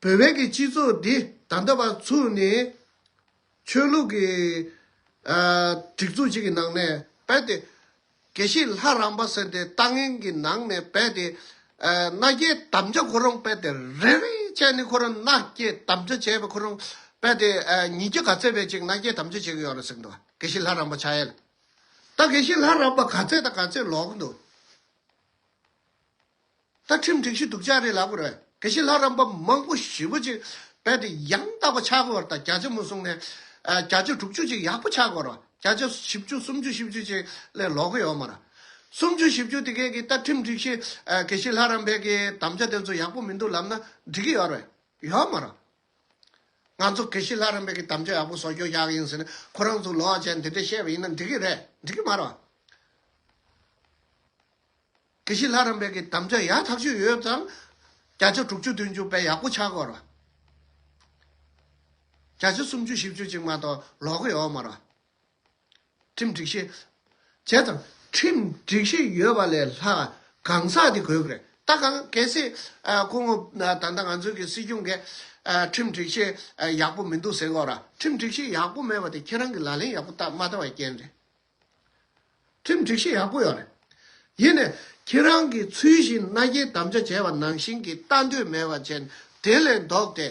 བོད་པའི་གི་སྤྱི་ཚོགས་འདི་ད་ལྟ་བར་ཚུགས་ནས་ཆོས་ལུགས་ཀྱི་ཨ་སྒྲིག་འཛུགས་ཅིག་གི་ནང་ནས་རྦད་དེ་དགེ་བཤེས་ལྷ་རམས་པ་ཟེར་དེ་ལྟ་མཁན་གྱི་ནང་ནས་རྦད་དེ་ཨ་མནའ་སྐྱེལ་དམ་བཅའ་ཁོ་རང་རྦད་དེ་རེ་རེ་བྱས་ནས་ཁོ་རང་མནའ་སྐྱེལ་དམ་བཅའ་བྱས་པ་ཁོ་རང་རྦད་དེ་ཨ་ཉིས་བརྒྱ་ག་ཚད་བས་ཅིག་མནའ་སྐྱེལ་དམ་བཅའ་བྱེད་ཀྱི་ཡོད་རེད་ཟེར་གྱི་འདུག། དགེ་བཤེས་ལྷ་རམས་པ་ཆགས་ཡས་ལ། ད་དགེ་བཤེས་ལྷ་རམས་པ་ག་ཚད་དང་ག་ཚད་ལོག་གི་འདུག། ད་ཁྲིམས་སྒྲིག་གཞི་སྡུག་ཅག་རེད་ལབ་དགོས་རེད། དགེ་བཤེས་ལྷ་རམས་པ་མང་པོ་ཞེ་པོ་ཅིག་རྦད་དེ་ཡང་དག་པ་ཆགས་དགོས་རེད། ད་བརྒྱ་ཆ་མ་སོང་ནས་ཨ་བརྒྱ་ཆ་དྲུག་ཅུ་ཅིག་ཡག་པོ་ཆགས་དགོས་རེད། བརྒྱ་ཆ་བཞི་བཅུ་སུམ་ཅུ་བཞི་བཅུ་ཅིག་ལས་ལོག་གི་ཡོད་མ་རེད། སུམ་ཅུ་བཞི་བཅུ་དེ་གས་ཀྱིས་ད་ཁྲིམས་སྒྲིག་གཞི་ཨ་དགེ་བཤེས་ལྷ་རམས་པའི་གི་དམ་བཅའ་དེ་ཚོ་ཡག་པོ་མི་འདུག་ལབ་ན་འགྲིག་གི་ཡོད་རེད། ཡོད་མ་རེད། ང་ཚོ་དགེ་བཤེས་ལྷ་རམས་པའི་གི་དམ་བཅའ་ཡག་པོ་བཟོ་རྒྱུ་ཡག་ཡིན་ཟེར་ནས་ཁོ་རང་ཚོ་ལོག་བྱས་འདི་འདྲ་བཤད་པ་ཡིན་ན་འགྲིག་གི་རེད། འགྲིག་གི་མ་རེད། དགེ་བཤེས་ལྷ་རམས་པའི་གི་དམ་བཅའ་ཡག་ཐག་ཆོད་ཡོད་ཙང་། བརྒྱ་ཆ་དྲུག་ཅུ་བདུན་ཅུ་དཔེ་ཡག་པོ་ཆགས་དགོས་རེད། བརྒྱ་ཆ་སུམ་ཅུ་བཞི་བཅུ་ཅིག་མ་གཏོགས་ལོག་གི་ཡོད་མ་རེད། ཁྲིམས་སྒྲིག་གཞི། བྱས་ཙང་ཁྲིམས་སྒྲིག་གཞི་ཡོད་པ་ལས་ལྷག་གང་ཟག་དེ་དགོས་ཀྱི་རེད། ད་གང་གལ་སྲིད་ཨ་ཁོང་ད་ལྟ་ང་ཚོའི་གི་སྲིད་སྐྱོང་གིས་ཨ་ཁྲིམས་སྒྲིག་གཞི་ཨ་ཡག་པོ་མི་འདུག་ཟེར་གྱི་ཡོད་ར། ཁྲིམས་སྒྲིག་གཞི་ཡག་པོ་མེད་པ་དེ་ཁྱེད་རང་གི་ལག་ལེན་ཡག་པོ་བསྟར་མ་བསྟར་བའི་རྐྱེན་རེད། ཁྲིམས་སྒྲིག་གཞི་ཡག་པོ་ཡོད་རེད། ཡིན་ནའི་ཁྱེད་རང་གིས་ཚུལ་བཞིན་མནའ་སྐྱེལ་དམ་བཅའ་བྱས་པ་ནང་བཞིན་གྱི་ལྟ་འདོད་མེད་པ་བྱས་ནས། དེ་ལས་ལྡོག་སྟེ་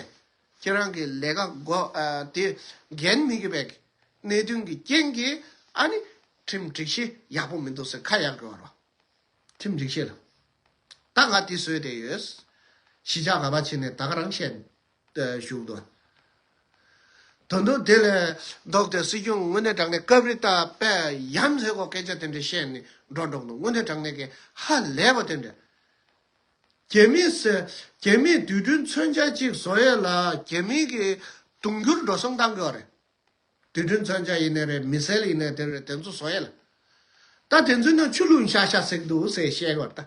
ཁྱེད་རང་གི་ལས་ཀ་འགོ་ཨ་དེ་འགན་མི་འཁྱེར་བའི་གནད་དོན་གྱི་རྐྱེན་གྱིས་ཨ་ནི་ཁྲིམས་སྒྲིག་གཞི་ཡག་པོ་མི་འདུག་ཟེར་ཁ་གཡར་དགོས་པ་རེད། ཁྲིམས་སྒྲིག་གཞི་ལ་ད་ང་དེ་བཟོས་བསྡད་ཡོད། གཞིས་ཆགས་ག་པར་ཕྱིན་ནས་ད་ག་རང་བཤད་ཨ་བཞུགས་འདུག། ད་དུང་དེ་ལས་ལྡོག་སྟེ་སྲིད་སྐྱོང་དངོས་གནས་དྲང་གནས་སྐབས་རེ་ད་དཔེ་ཡ་མཚན་གྱི་སྐད་ཆ་དེ་འདྲ་བཤད་ནས་འགྲོ་འགྲོ་གི་འདུག། དངོས་གནས་དྲང་གནས་ཀྱི་ཧ་ལས་པ་དེ་འདྲ། རྒྱ་མི་ཟེར་རྒྱ་མིས་རྡུལ་ཕྲན་མཚོན་ཆ་གཅིག་བཟོ་ཡས་ལ་རྒྱ་མི་གི་དུང་ཕྱུར་འགྲོ་སོང་བཏང་གི་ཡོད་རེད། རྡུལ་ཕྲན་མཚོན་ཆ་ཡིན་ནའི་རེད། མི་སེལ་ཡིན་ནའི་དེ་རེད། དེ་ཚོ་བཟོ་ཡས་ལ། ད་དེ་ཚོའི་ནང་ཆུ་བླུགས་ཤག་ཤག་ཟེར་གི་འདུག་ཟེར་བཤད་གི་ཡོད་རེད་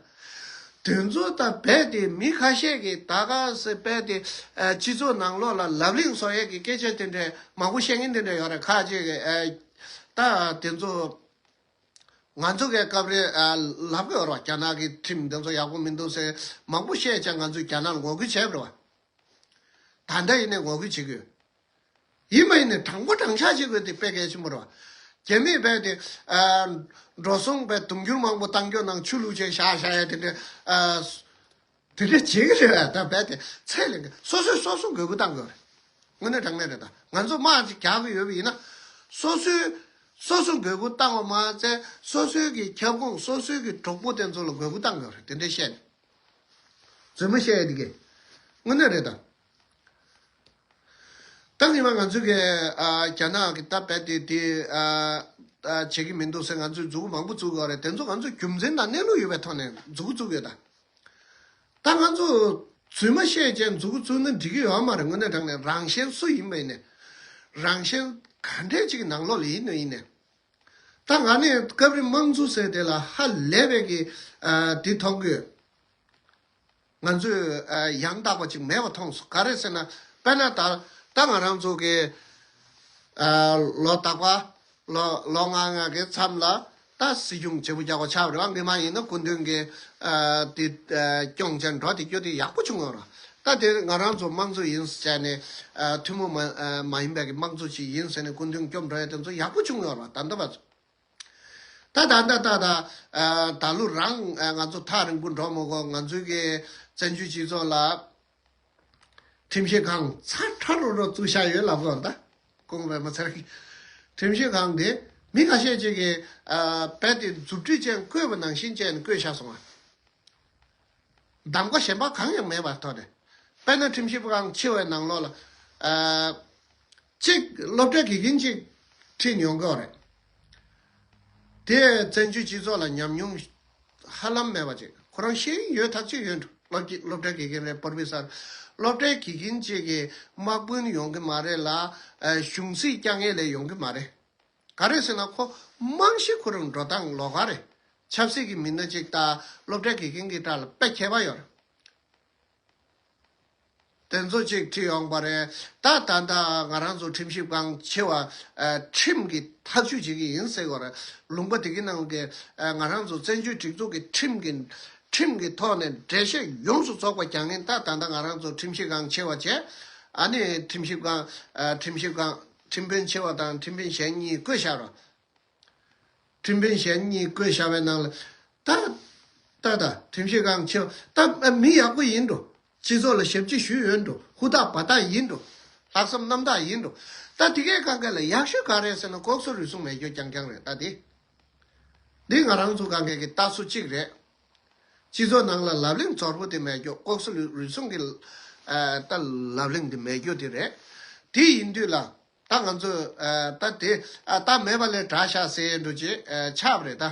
ད། དེ་ཚོ་ད་རྦད་དེ་མི་ཁ་ཤས་ཀྱིས་ད་ག་ཟེ་རྦད་དེ་ཨ་སྤྱི་ཚོགས་ནང་ལོགས་ལ་ལབ་གླེང་བཟོ་ཡས་ཀྱི་སྐད་ཆ་དེ་འདྲས་མང་པོ་བཤད་མཁན་དེ་འདྲས་ཡོད་རེད། ཁ་ཅིག་གིས་ཨ་ད་དེ་ཚོ་ང་ཚོ་གི་སྐབས་རེ་ཨ་ལབ་གི་ཡོད་རེད་བ། རྒྱ་ནག་གི་ཁྲིམས་དེ་ཚོ་ཡག་པོ་མི་འདུག་ཟེར་མང་པོ་བཤད་ཀྱང་ང་ཚོས་རྒྱ་ནག་ལ་ངོ་རྒོལ་བྱས་པ་རེད་བ། ད་ལྟ་ཡིན་ནའི་ངོ་རྒོལ་བྱེད་ཀྱི་ཡོད། ཡིན་པ་ཡིན་ནའི་དྲང་པོ་དྲང་བཞག་བྱེད་དགོས་དེ་དཔེ་གལ་ཆེན་པོ་རེད་བ། རྒྱ་མིས་རྦད་དེ་ཨ་འགྲོ་སོང་རྦད་དུང་ཕྱུར་མང་པོ་བཏང་རྒྱུ་ནང་ཆུ་བླུགས་བྱས་བཞག་བཞག་ཡས་དེ་འདྲས་ཨ་དེ་འདྲས་བྱེད་ཀྱི་རེད་བ། ད་རྦད་དེ་ཚད་ལས་འགལ། སོ་སོས་སོ་སོ་འགོས་མཁོ་བཏང་དགོས་རེད། དངོས་གནས་དྲང་གནས་རེད། ད་ང་ཚོ་དམག་ཅིག་རྒྱག་གི་ཡོད་པ་ཡིན་ན་སོ་སོའི་སོ་སོ་འགོས་མཁོ་བཏང་བ་མ་ཚད་སོ་སོའི་གི་ཁྱབ་ཁོངས་སོ་སོའི་གི་གྲོགས་པོ་དེ་ཚོ་ལ་འགོས་མཁོ་བཏང་དགོས་རེད། དེ་འདྲས་བཤད་ནས། རྫུན་མ་བཤད་ཡ་དེ་གས་དངོས་གནས་རེད་ད། ད་ཉི་མ་ང་ཚོས་གི་ཨ་རྒྱ་ནག་གི་ད་རྦད་དེ་དེ་ཨ་ཨ་བྱེད་ཀྱི་མི་འདུག་ཟེར་ང་ཚོས་མཛུབ་གུ་མང་པོ་བཙུགས་ཡོད་རེད། དེ་ཚོ་ང་ཚོས་རྒྱུ་མཚན་དང་གནས་ལུགས་ཡོད་པའི་ཐོག་ནས་མཛུབ་གུ་བཙུགས་ཡོད་ད། ད་ང་ཚོ་རྫུན་མ་བཤད་བྱས་མཛུབ་གུ་བཙུགས་ན་འགྲིག་གི་ཡོད་མ་རེད། དངོས་གནས་དྲང་གནས་རང་གཞན་སུ་ཡིན་པ་ཡིན་ནས་རང་གཞན་ག་འདྲས་ཅིག་གི་ནང་ལོགས་ལ་ཡིན་ནོ་ཡིན་ནས། ད་ང་ནི་སྐབས་རེ་དམངས་གཙོ་ཟེར་དེ་ལ་ཧ་ལས་པའི་གི་ཨ་དེ་མཐོང་གི་ཡོད། ང་ཚོས་ཨ་ཡང་དག་པ་ཅིག་མེད་པ་མཐོང་སོང་། ག་རེ་ཟེར་ན་དཔེར་ན་ད་ད་ང་རང་ཚོ་གི་ཨ་ལོ་རྟག་པ་ལོ་ལོ་ལྔ་ལྔ་གི་མཚམས་ལ་ད་སྲིད་སྐྱོང་བརྗེ་པོ་རྒྱག་པ་ཆགས་པ་རེད་བ། སྔོན་མ་ཡིན་ན་སྐུ་མདུན་གྱི་ཨ་དེ་ཨ་སྐྱོང་བྱས་འགྲོ་དེ་སྐྱོ་དེ་ཡག་པོ་བྱུང་ཡོད་རེད། ད་དེ་ང་རང་ཚོ་དམངས་གཙོ་ཡིན་ཟེར་ནས་ཨ་ཐུན་མོང་མ་ཨ་མ་ཡིན་པའི་གི་དམངས་གཙོ་ཅིག་ཡིན་ཟེར་ནས་སྐུ་མདུན་སྐྱོབ་འགྲོ་ཡ་དེ་ཚོ་ཡག་པོ་བྱུང་ཡོད་རེད་བ། ད་ལྟ་བར་ཚོ། ད་ད་ད་ད་ད་ཨ་ད་ལོ་རང་ཨ་ང་ཚོ་ཐག་རིང་པོ་འགྲོ་མི་དགོས། ང་ཚོའི་གི་བཙན་བྱོལ་སྤྱི་ཚོགས་ལ་ཁྲིམས་ཞིབ་ཁང་ཚ་ཁྲ་རོ་རོ་བཙུགས་བཞག་ཡོད་ལབ་དགོས་ད། ཁོང་པད་མ་ཚེ་རིང་། ཁྲིམས་ཞིབ་ཁང་དེ་མི་ཁ་ཤས་ཅིག་གིས་ཨ་རྦད་དེ་མཛུབ་ཁྲིད་ཅན་བསྐོས་པ་ནང་བཞིན་བྱས་ནས་བསྐོས་བཞག་སོང་ང་། གདམ་ག་གཞན་པ་གང་ཡང་མེད་པར་ཐོག་ནས། དཔེར་ན་ཁྲིམས་ཞིབ་ཁང་ཆེ་བའི་ནང་ལོགས་ལ་ཨ་གཅིག་སློབ་གྲྭའི་དགེ་རྒན་གཅིག་ཁྲིད་ཡོང་གི་ཡོད་རེད། དེ་བཙན་བྱོལ་སྤྱི་ཚོགས་ལ་ཉམས་མྱོང་ཧ་ལམ་མེད་པ་ཅིག་ཁོ་རང་ཤེས་ཡོན་ཡོད་ཐག་ཆོད་ཡོད་འགྲོ། སློབ་ཀྱི་སློབ་གྲྭའི་དགེ་རྒན་རེད། པོར་ཕེ་སར། སློབ་གྲྭའི་དགེ་རྒན་གཅིག་གི་དམག་དཔོན་ཡོང་གི་མ་རེད་ལ་ཨ་གཞུང་སྲིད་བསྐྱངས་ཡས་ལ་ཡོང་གི་མ་རེད། ག་རེ་ཟེར་ན་ཁོ་རྨང་གཞི་ཁོ་རང་འགྲོ་སྟངས་ལོགས་ཀ་རེད། ཆབ་སྲིད་ཀྱི་མི་སྣ་གཅིག་དང་སློབ་གྲྭའི་དགེ་རྒན་གྱི་གྲས་ལ་དཔེ་ཁྱད་པར་ཡོད་རེད། དེ་ཚོ་གཅིག་ཁྲིད་ཡོང་པ་རེད། ད་ད་ལྟ་ང་རང་ཚོ་ཁྲིམས་ཞིབ་ཁང་ཆེ་བ་ཨ་ཁྲིམས་ཀྱི་ཐག་གཅོད་བྱེད་ཀྱི་ཡིན་ཟེར་དགོས་རེད། ལུང་པ་དེ་གི་ནང་གི་ཨ་ང་རང་ཚོ་བཙན་བྱོལ་སྒྲིག་འཛུགས་ཀྱི་ཁྲིམས་ཀྱི་ཁྲིམས་ཀྱི་ཐོག་ནས་འགྲེལ་བཤད་ཡོངས་སུ་རྫོགས་པ་རྒྱག་མཁན་ད་ད་ལྟ་ང་རང་ཚོ་ཁྲིམས་ཞིབ་ཁང་ཆེ་བ་བྱས། ཨ་ནི་ཁྲིམས་ཞིབ་ཁང་ཨ་ཁྲིམས་ཞིབ་ཁང་ཁྲིམས་དཔོན་ཆེ་བ་དང་ཁྲིམས་དཔོན་གཞན་གཉིས་བསྐོས་བཞག་རོགས། ཁྲིམས་དཔོན་གཞན་གཉིས་བསྐོས་བཞག་པའི་ནང་ལ་ད་ད་ད་ཁྲིམས་ཞིབ་ཁང་ཆེ་བ་ད་མི་ཡག་པོ་ཡིན་འགྲོ། སྤྱི་ཚོགས་ལ་ཞབས་ཕྱི་ཞུས་ཡོད་འགྲོ། ཧུར་ཐག་འབད་ཐག་ཡིན་འགྲོ། ལྷག་བསམ་རྣམ་དག་ཡིན་འགྲོ། ད་དེ་གའི་གང་ག་ལ་ཡག་ཤོས་ག་རེ་ཟེར་ན་ལྐོག་ཟ་རུལ་སུངས་མེད་རྒྱུ་རྐྱང་རྐྱང་རེད། ད་དེ་འདི་ང་རང་ཚོ་གང་ག་གི་ལྟ་ཚུལ་གཅིག་རེད། སྤྱི་ཚོགས་ནང་ལ་ལབ་གླེང་ཚོར་པོ་དེ་མེད་རྒྱུ། ལྐོག་ཟ་རུལ་སུངས་ཀྱི་ད་ལབ་གླེང་དེ་མེད་རྒྱུ་དེ་རེད། དེ་ཡིན་དུས་ལ། ད་ང་ཚོས་ཨ་ད་དེ་ཨ་ད་མེད་པ་ལས་དྲག་ཤག་ཟེར་འགྲོ་ཅེས་ཨ་ཆགས་པ་རེད་ད།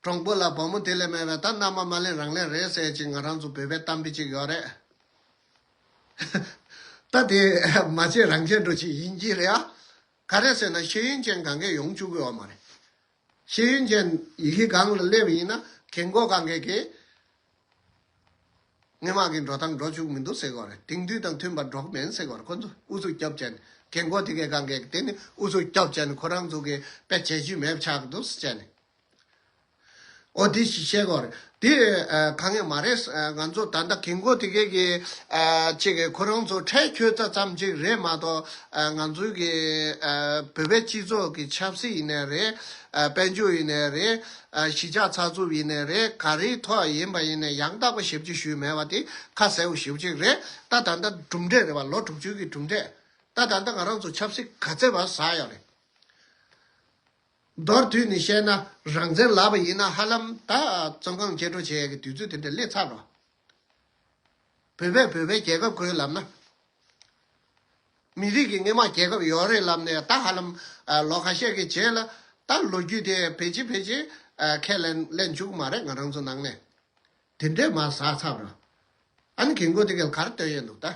གྲོང་པོ་ལ་བུ་མོ་དེ་ལས་མེད་པས་ད་མནའ་མ་མ་ལེན་རང་ལེན་རེད་ཟེར་ཅིག་ང་རང་ཚོ་བོད་པའི་གཏམ་དཔེ་ཅིག་ཡོད་རེད། ད་དེ་མ་བྱས་རང་བྱས་འགྲོ་ཅིག་ཡིན་གྱི་རེད་ཨ། ག་རེ་ཟེར་ན་ཤེས་ཡོན་ཅན་གང་གས་ཡོང་བཅུག་གི་ཡོད་མ་རེད། ཤེས་ཡོན་ཅན་ཡི་གེ་སྒང་ལ་སླེབས་པ་ཡིན་ན་རྒན་གོག་གང་གས་ཀྱིས། སྔོན་མ་གི་འགྲོ་སྟངས་འགྲོ་བཅུག་མི་འདུག་ཟེར་གོ་རེད། དེང་དུས་དང་མཐུན་པར་འགྲོ་གི་མིན་ཟེར་གོ་རེད། ཁོ་ཚོ་ཨུ་ཚུགས་རྒྱབ་བྱས་ནས་རྒན་གོག་དེ་གས་གང་གས་དེ་ནི་ཨུ་ཚུགས་རྒྱབ་བྱས་ནས་ཁོ་རང་ཚོ་གི་དཔེ་བྱེད་རྒྱུ་མེད་ཆགས་ཀྱི་འདུག་ཟེར་བྱས་ནས། ཨོ་དེ་ཞིག་བཤད་གོ་རེད། དེ་ཨ་གང་ཡང་མ་རེད། ཨ་ང་ཚོ་ད་ལྟ་རྒན་གོག་དེ་གས་ཀྱི་ཨ་ཅིག་གི་ཁོ་རང་ཚོ་ཁྲལ་ཁྱོལ་ཙམ་ཅིག་རེད་མ་གཏོགས་ཨ་ང་ཚོའི་གི་ཨ་བོད་པའི་སྤྱི་ཚོགས་ཀྱི་ཆབ་སྲིད་ཡིན་ནའི་རེད། ཨ་དཔལ་འབྱོར་ཡིན་ནའི་རེད། ཨ་གཞིས་ཆགས་ཚགས་ཚུད་ཡིན་ནའི་རེད། ག་རེའི་ཐོག་ཡིན་པ་ཡིན་ནའི་ཡང་དག་པ་ཞེ་པོ་ཅིག་ཞུས་མེད་པ་དེ་ཁ་གསལ་པོ་ཞེ་པོ་ཅིག་རེད། ད་ད་ལྟ་གྲུབ་འབྲས་རེད་བ། ལོ་དྲུག་ཅུ་གི་གྲུབ་འབྲས། ད་ད་ལྟ་ང་རང་ཚོ་ཆབ་སྲིད་ག་ཚད་བར་ཟ་ཡོད་རེད། མདོར་བསྡུས་ནས་བཤད་ན་རང་བཙན་ལབ་པ་ཡིན་ན་ཧ་ལམ་ད་བཙོན་ཁང་ཕྱིར་སྤྲོད་བྱེད་ཡས་ཀྱི་དུས་ཚོད་དེ་འདྲ་སླེབས་ཚར་རོ། བོད་པས་བོད་པའི་རྒྱལ་ཁབ་དགོས་ལབ་ན། མི་རིགས་ཀྱི་སྔོན་མ་རྒྱལ་ཁབ་ཡོད་རེད་ལབ་ནས་ད་ཧ་ལམ་ཨ་ལོ་ཁ་ཤས་ཀྱི་རྗེས་ལ་ད་ལོ་རྒྱུས་དེ་ཕལ་ཆེར་ཕལ་ཆེར་ཨ་ཁས་ལེན་ལེན་བཅུག་མ་རེད། ང་རང་ཚོ་ནང་ནས་ དེ་འདྲས་མར་ཟག་ཚར་རོ། ཨ་ནི་རྒན་གོག་དེ་གས་ག་རེ་སྟོན་ཡས་འདུག་ད།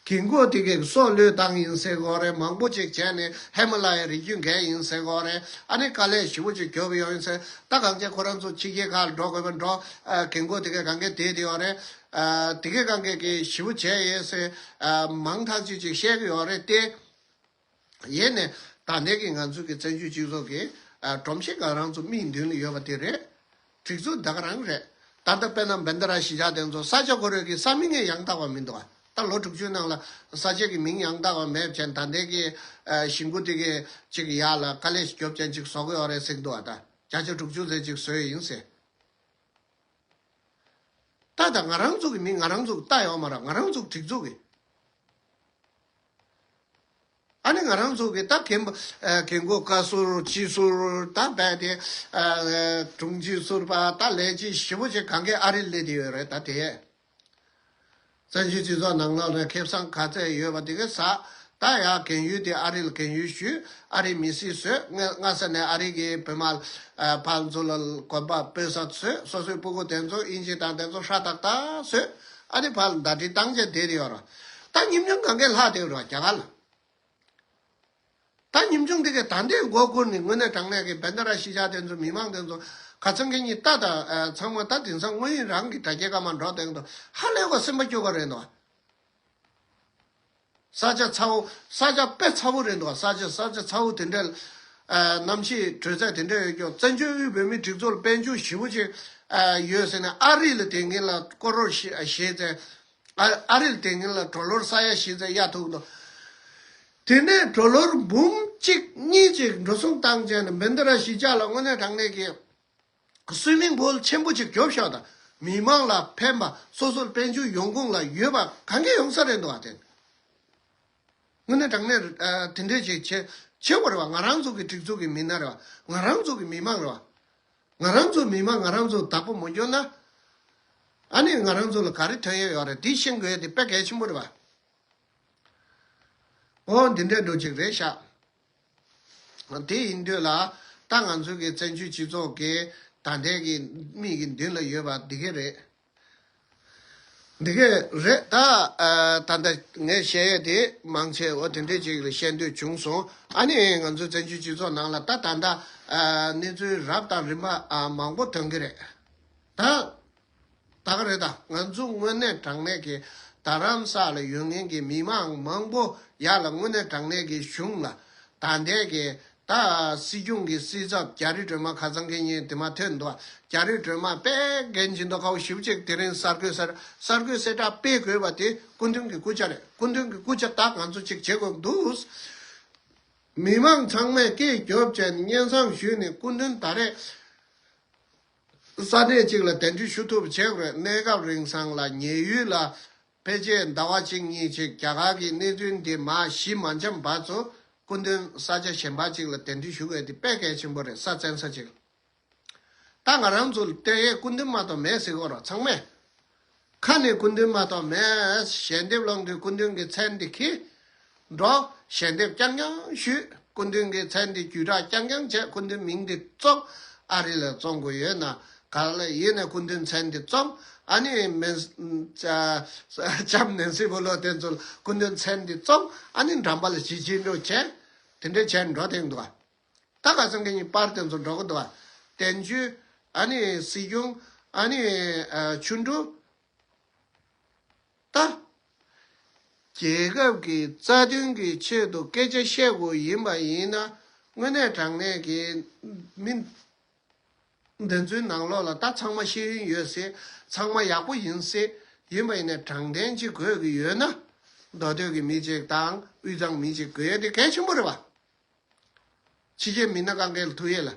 རྒན་གོག་དེ་གས་སྲོག་བློས་བཏང་ཡིན་ཟེར་གོ་རེད། མང་པོ་ཅིག་བྱས་ནས་ཧི་མ་ལ་ཡའི་རི་རྒྱུད་བརྒལ་ཡིན་ཟེར་གོ་རེད། ཨ་ནི་དཀའ་ལས་ཞེ་པོ་ཅིག་རྒྱོབ་ཡོང་ཡིན་ཟེར། ད་གང་ཅི་ཁོ་རང་ཚོ་ཕྱི་རྒྱལ་ཁག་ལ་འགྲོ་དགོས་པ་འགྲོ། ཨ་རྒན་གོག་དེ་གས་གང་གས་བསྡད་དེ་ཡོད་རེད། ཨ་དེ་གས་གང་གས་ཀྱི་ཞེ་པོ་བྱས་ཡོད་ཟེར། ཨ་མང་ཐག་ཆོད་ཅིག་བཤད་ཀྱི་ཡོད་རེད་དེ། ཡེ་ནས་ད་ལྟའི་གི་ང་ཚོའི་གི་བཙན་བྱོལ་སྤྱི་ཚོགས་ཀྱི་ཨ་སྒྲོམ་གཞི་ང་རང་ཚོ་མིའི་མདུན་ལ་ཡོད་པ་དེ་རེད། སྒྲིག་འཛུགས་ད་ག་རང་རེད། ད་ལྟ་དཔེར་ན་བན་དྷ་ར་གཞིས་ཆགས་དེ་ཚོ་ས་ཆ་ཁོ་རང་གི་ས་མིང་ཡང་དག་པ་མི་འདུག་ད་ལོ་དྲུག་ཅུའི་ནང་ལ་ས་ཆ་གི་མིང་ཡང་དག་པ་མེད་བྱས། ད་ལྟའི་གི་ཨ་ཞིང་ཁུ་དེ་གི་ཅིག་ཡག་ལ་དཀའ་ལས་རྒྱོབ་བྱས་ཅིག་བཟོ་གི་ཡོད་རེད་ཟེར་གི་འདུག་ད་བརྒྱ་ཆ་དྲུག་ཅུ་ཙམ་ཅིག་བཟོས་ཡིན་ཟེར། ད་ད་ང་རང་ཚོ་གི་མིང་ང་རང་ཚོ་གི་ལྟ་ཡོད་མ་རེད། ང་རང་ཚོ་གི་སྒྲིག་འཛུགས་གི་ཨ་ནི་ང་རང་ཚོ་གི་ད་རྒན་པ་ཨ་རྒན་གོག་བཀའ་ཟུར་སྤྱི་ཟུར་ད་རྦད་དེ་ཨ་དྲུང་ཆེ་ཟུར་པ་ད་ལས་བྱེད་ཞེ་པོ་ཅིག་གང་གས་ཨ་རིར་སླེབས་བསྡད་ཡོད་རེད། ད་དེ་བཙན་བྱོལ་སྤྱི་ཚོགས་ནང་ལོགས་ནས་ཁེ་བཟང་ག་ཚད་ཡོད་པ་དེ་གས་ཟ། ད་ཡ་རྒན་ཡོལ་དེ་ཨ་རི་ལ་རྒན་ཡོལ་ཞུས། ཨ་རིའི་མི་སེར་བཟོས། སྔ་སྔ་ས་ནས་ཨ་རི་གི་བོད་དམག་ཨ་ཕར་ཚུར་ལ་དགོན་པ་སྤོས་ས་བཟོས། སོ་སོའི་སྤུ་གུ་དེ་ཚོ་དབྱིན་ཇི་དང་དེ་ཚོ་ཧྲ་ཏག་ཏག་བཟོས། ཨ་ནི་ཕར་ལ་ཟླ་སྒྲིལ་བཏང་བྱས་བསྡད་དེ་ཡོད་རེད། ད་ཉིན་ཆུང་གང་གས་ལྷག་བསྡད་ཡོད་རེད་རྒྱ་གར་ལ། ད་ཉིན་ཆུང་དེ་གས་ད་ལྟའི་མགོ་སྒུར་ནས་དངོས་གནས་དྲང་གནས་ཀྱི་བན་དྷ་ར་གཞིས་ཆགས་དེ་ཚོ་མི་མང་དེ་ཚོ་ཁ་སང་གི་ཉིན་ལྟ་ད་ཨ་ཚང་མ་ད་དེང་སང་དངོས་ཡོད་རང་གི་དྲ་རྒྱའི་སྐར་མ་འགྲོ་བསྡད་འདུག་ཧ་ལས་པ་སེམས་པ་སྐྱོ་ག་རེད་འདུག་ས་ཆ་ཚ་བོ། ས་ཆ་དཔེ་ཚ་བོ་རེད་འདུག་ས་ཆ་ས་ཆ་ཚ་བོ་དེ་འདྲ་ཨ་གནམ་གཤིས་དྲོད་ཚད་དེ་འདྲ་ཡོད་ཀྱང་བཙན་བྱོལ་དབུས་བོད་མིའི་སྒྲིག་འཛུགས་ལ་དཔལ་འབྱོར་ཞེ་པོ་ཅིག་ཨ་ཡོད་ཟེར་ནས་ཨ་རི་ལ་བསྡད་མཁན་ལ་སྐོར་རོགས་ཞེ་ཞེ་ཚད། ཨ་ཨ་རི་ལ་བསྡད་མཁན་ལ་ཌོ་ལར་ས་ཡ་བཞི་ཚད་གཡར་ཐུབ་འདུག་དེ་ནས་ཌོ་ལར་འབུམ་གཅིག་གཉིས་ཅིག་འགྲོ་སོང་བཏང་བྱས་ནས་བན་དྷ་ར་གཞིས་ཆགས་ལ་དངོས་གནས་དྲང་གནས་ཀྱི་སུའི་མིང་པུལ་ཆེན་པོ་ཅིག་རྒྱོབ་ཤོག་དང་། མི་མང་ལ་ཕན་པ། སོ་སོར་དཔལ་འབྱོར་ཡོང་ཁུངས་ལ་ཡོད་པ་གང་ག་ཡོང་ས་རེད་འདུག་བ་དེ། དངོས་གནས་དྲང་གནས་ཨ་དེ་འདྲས་ཅིག་བྱེད་བྱེད་དགོས་རེད་བ། ང་རང་ཚོ་གི་སྒྲིག་འཛུགས་ཀྱི་མི་སྣ་རེད་བ། ང་རང་ཚོ་གི་མི་མང་རེད་བ། ང་རང་ཚོ་མི་མང་ང་རང་ཚོ་བདག་པོ་མ་བསྐྱོན་ན། ཨ་ནི་ང་རང་ཚོ་ལ་ག་རེ་ཐོན་ཡས་ཡོད་རེད། འདི་ཤེས་དགོས་ཡས་དེ་དཔེ་གལ་ཆེན་པོ་རེད་བ། འོ་འདི་འདྲས་འགྲོ་ཅིག་རེད་ཤག་དེ་ཡིན་དུས་ལ་ད་ང་ཚོ་གི་བཙན་བྱོལ་སྤྱི་ཚོགས་ཀྱི་ད་ལྟའི་གི་མིག་གི་མདུན་ལ་ཡོད་པ་འདི་གས་རེད། འདི་གས་རེད། ད་ཨ་ད་ལྟ་ངས་བཤད་ཡས་དེ་མང་ཆེ་འོ་དེ་འདྲས་ཅིག་ལ་བཤད་འདོད་བྱུང་སོང་། ཨ་ནི་ང་ཚོའི་བཙན་བྱོལ་སྤྱི་ཚོགས་ནང་ལ་ད་ད་ལྟ་ཨ་གནས་ཚུལ་རབ་དང་རིམ་པ་ཨ་མང་པོ་ཐོན་གི་རེད། ད་ད་ག་རེད། ད་ང་ཚོ་དངོས་གནས་དྲང་གནས་ཀྱི་རྡ་རམ་ས་ལ་ཡོད་མཁན་གྱི་མི་མང་མང་པོ་ཡར་ལ་དངོས་གནས་དྲང་གནས་ཀྱི་གཞུང་ལ་ད་ལྟའི་གི་ད་སྲིད་སྐྱོང་གི་སྲིད་ཚབ་རྒྱ་རི་སྒྲོལ་མ་ཁ་སང་གི་ཉིན་དེ་མ་ཐོན་འདུག་རྒྱ་རི་སྒྲོལ་མ་དཔེ་འགན་ཆེན་པོ་ཁག་པོ་ཞེ་པོ་ཅིག་དེ་རིང་གསར་འགོད་གསར་གསར་འགོད་གསལ་བསྒྲགས་སྤེལ་དགོས་པ་དེ་སྐུ་མདུན་གྱི་སྐུ་ཕྱྭ་རེད། སྐུ་མདུན་གྱི་སྐུ་ཕྱྭ་ད་ང་ཚོ་ཅིག་བྱེད་དགོས་འདུག་མི་མང་ཚང་མས་སྐད་རྒྱོབ་བྱས་ནས་སྙན་སེང་ཞུས་ནས་སྐུ་མདུན་ད་རེས་ས་གནས་གཅིག་ལ་གདན་འདྲེན་ཞུ་ཐུབ་པ་བྱེད་དགོས། གནས་སྐབས་རིང་སང་ལ་ཉེ་ཡུལ་ལ་ཕལ་ཆེར་ཟླ་བ་གཅིག་གཉིས་ཅིག་རྒྱ་གར་གྱི་གནད་དོན་དེ་མར་ཞི་མ་འཇམ་བར་དུ་སྐུ་མདུན་ས་ཆ་གཞན་པ་ཅིག་ལ་གདན་འདྲེན་ཞུ་དགོས་དེ་དཔེ་གལ་ཆེན་པོ་རེད། ས་བཙན་ས་ཅིག་ད་ང་རང་ཚོ་ལ་བལྟས་ཡས་སྐུ་མདུན་མ་གཏོགས་མེད་ཟེར་གོ་ར་ཚང་མས། ཁ་ནས་སྐུ་མདུན་མ་གཏོགས་མེད། ཞལ་འདེབས་སློང་དུས་སྐུ་མདུན་གྱི་མཚན་དེ་འཁྱེར་འགྲོ། ཞལ་འདེབས་རྐྱང་རྐྱང་ཞུས། སྐུ་མདུན་གྱི་མཚན་དེ་བརྒྱུད་བསྒྲགས་རྐྱང་རྐྱང་བྱས། སྐུ་མདུན་མིང་དེ་བཙོང་། ཨ་རི་ལ་བཙོང་དགོས་ཡོད་ན་ག་ལ་ཡིན་ནས་སྐུ་མདུན་མཚན་དེ་བཙོང་། ཨ་ནི་མེན་ལྕམ་ནན་སི་པེ་ལོ་སི་དེ་ཚོ་ལ་སྐུ་མདུན་མཚན་དེ་བཙོང་། ཨ་ནི་འགྲམ་པ་ལ་བྱིལ་བྱིལ་འགྲོ་བྱས། དེ་འདྲས་བྱས་འགྲོ་དེ་འདུག་ག་ད་ཁ་སང་གི་ཉིན་པར་དེ་ཚོ་འགྲོ་གི་འདུག་བ། བསྟན་ཆོས། ཨ་ནི་སྲིད་སྐྱོང་། ཨ་ནི་ཨ་ཆོ་འཕྲུལ། ད་རྒྱལ་ཁབ་ཀྱི་རྩ་དོན་གྱི་ཆེད་དུ་སྐད་ཆ་བཤད་དགོས་ཡིན་པ་ཡིན་ན་དངོས་གནས་དྲང་གནས་ཀྱི་མི་འདི་ཚོའི་ནང་ལོགས་ལ་ད་ཚང་མ་ཤེས་ཡོན་ཡོད་སྲིད། ཚང་མ་ཡག་པོ་ཡིན་སྲིད། ཡིན་པ་ཡིན་ན་དྲང་བདེན་ཅིག་དགོས་ཀྱི་ཡོད་ན་མདོ་སྟོད་ཀྱི་མི་གཅིག་དང་དབུས་གཙང་མི་གཅིག་དགོས་ཡ་དེ་གལ་ཆེན་པོ་རེད་བ། ཕྱི་རྒྱལ་མི་སྣ་གང་ག་ལ་ཐུག་ཡས་ལ།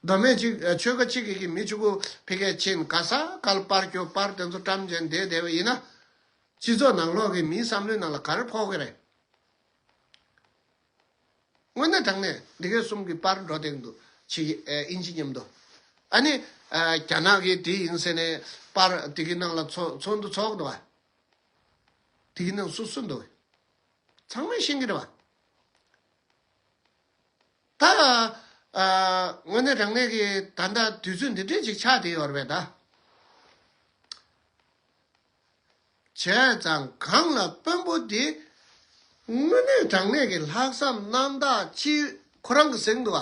མདོ་སྨད་གཅིག་ཨ་ཆོལ་ཁ་གཅིག་གི་གི་མི་གཅིག་པུ་ཕ་གིར་ཕྱིན་ག་ས་ག་ལ་པར་སྐྱོར་པར་དེ་ཚོ་བཀྲམ་བྱས་བསྡད་བསྡད་པ་ཡིན་ན། སྤྱི་ཚོགས་ནང་ལོགས་ཀྱི་མིའི་བསམ་བློའི་ནང་ལ་ག་རེ་ཕོག་གི་རེད། དངོས་གནས་དྲང་གནས་འདི་གའི་གསུམ་གྱི་པར་འགྲོ་དེ་འདུག་ཕྱི་ཨ་དབྱིན་ཇི་མཉམ་དུ། ཨ་ནི་ཨ་རྒྱ་ནག་གི་དེ་ཡིན་ཟེར་ནས་པར་དེ་གི་ནང་ལ་ཚོགས་ཚོགས་འདུ་ཚོགས་འདུག་བ། དེ་གི་ནང་སུ་སུ་འདུག་ཚང་མས་ཤེས་ཀྱི་རེད་བ། ད་ཨ་དངོས་གནས་དྲང་གནས་ཀྱི་ད་ལྟ་དུས་ཚོད་འདི་འདྲས་ཅིག་ཆགས་བསྡད་ཡོད་རེད་པས་ད། བྱས་ཙང་གང་ལ་དཔོན་པོ་དེ་དངོས་གནས་དྲང་གནས་ཀྱི་ལྷག་བསམ་རྣམ་དག་ཅིག་ཁོ་རང་གི་ཟེར་འདུག་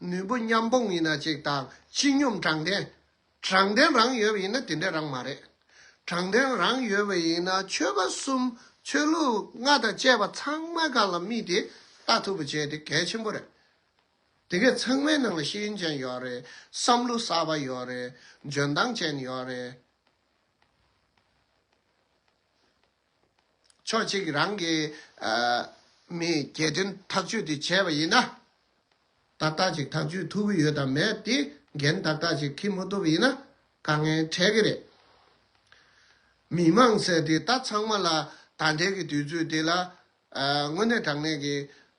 བ། ནུས་པ་མཉམ་སྤུངས་ཡིན་ན་ཅིག་དང་སྤྱི་སྙོམས་དྲང་བདེན། དྲང་བདེན་རང་ཡོད་པ་ཡིན་ན་དེ་འདྲ་རང་མ་རེད། དྲང་བདེན་རང་ཡོད་པ་ཡིན་ན་ཆོལ་ཁ་གསུམ་ཆོས་ལུགས་ལྔ་དང་བཅས་པ་ཚང་མ་སྒང་ལ་མི་དེ་ལྟ་ཐུབ་པ་བྱས་དེ་གལ་ཆེན་པོ་རེད། དེ་གས་ཚང་མའི་ནང་ལ་ཤེས་ཡོན་ཅན་ཡོད་རེད། བསམ་བློ་གསར་པ་ཡོད་རེད། འཇོན་ཐང་ཅན་ཡོད་རེད། ཕྱོགས་གཅིག་རང་གི་ཨ་མི་རྒྱལ་དོན་ཐག་གཅོད་དེ་བྱས་པ་ཡིན་ན། ཏག་ཏག་ཅིག་ཐག་གཅོད་ཐུབ་ཀྱི་ཡོད་དམ་མེད་དེ་འགན་ཏག་ཏག་ཅིག་འཁྱེར་མ་ཐུབ་པ་ཡིན་ན་དཀའ་ངལ་འཕྲད་ཀྱི་རེད། མི་མང་ཟེར་དེ་ད་ཚང་མ་ལ་ད་ལྟའི་གི་དུས་ཚོད་དེ་ལ་ཨ་དངོས་གནས་དྲང་གནས་ཀྱི་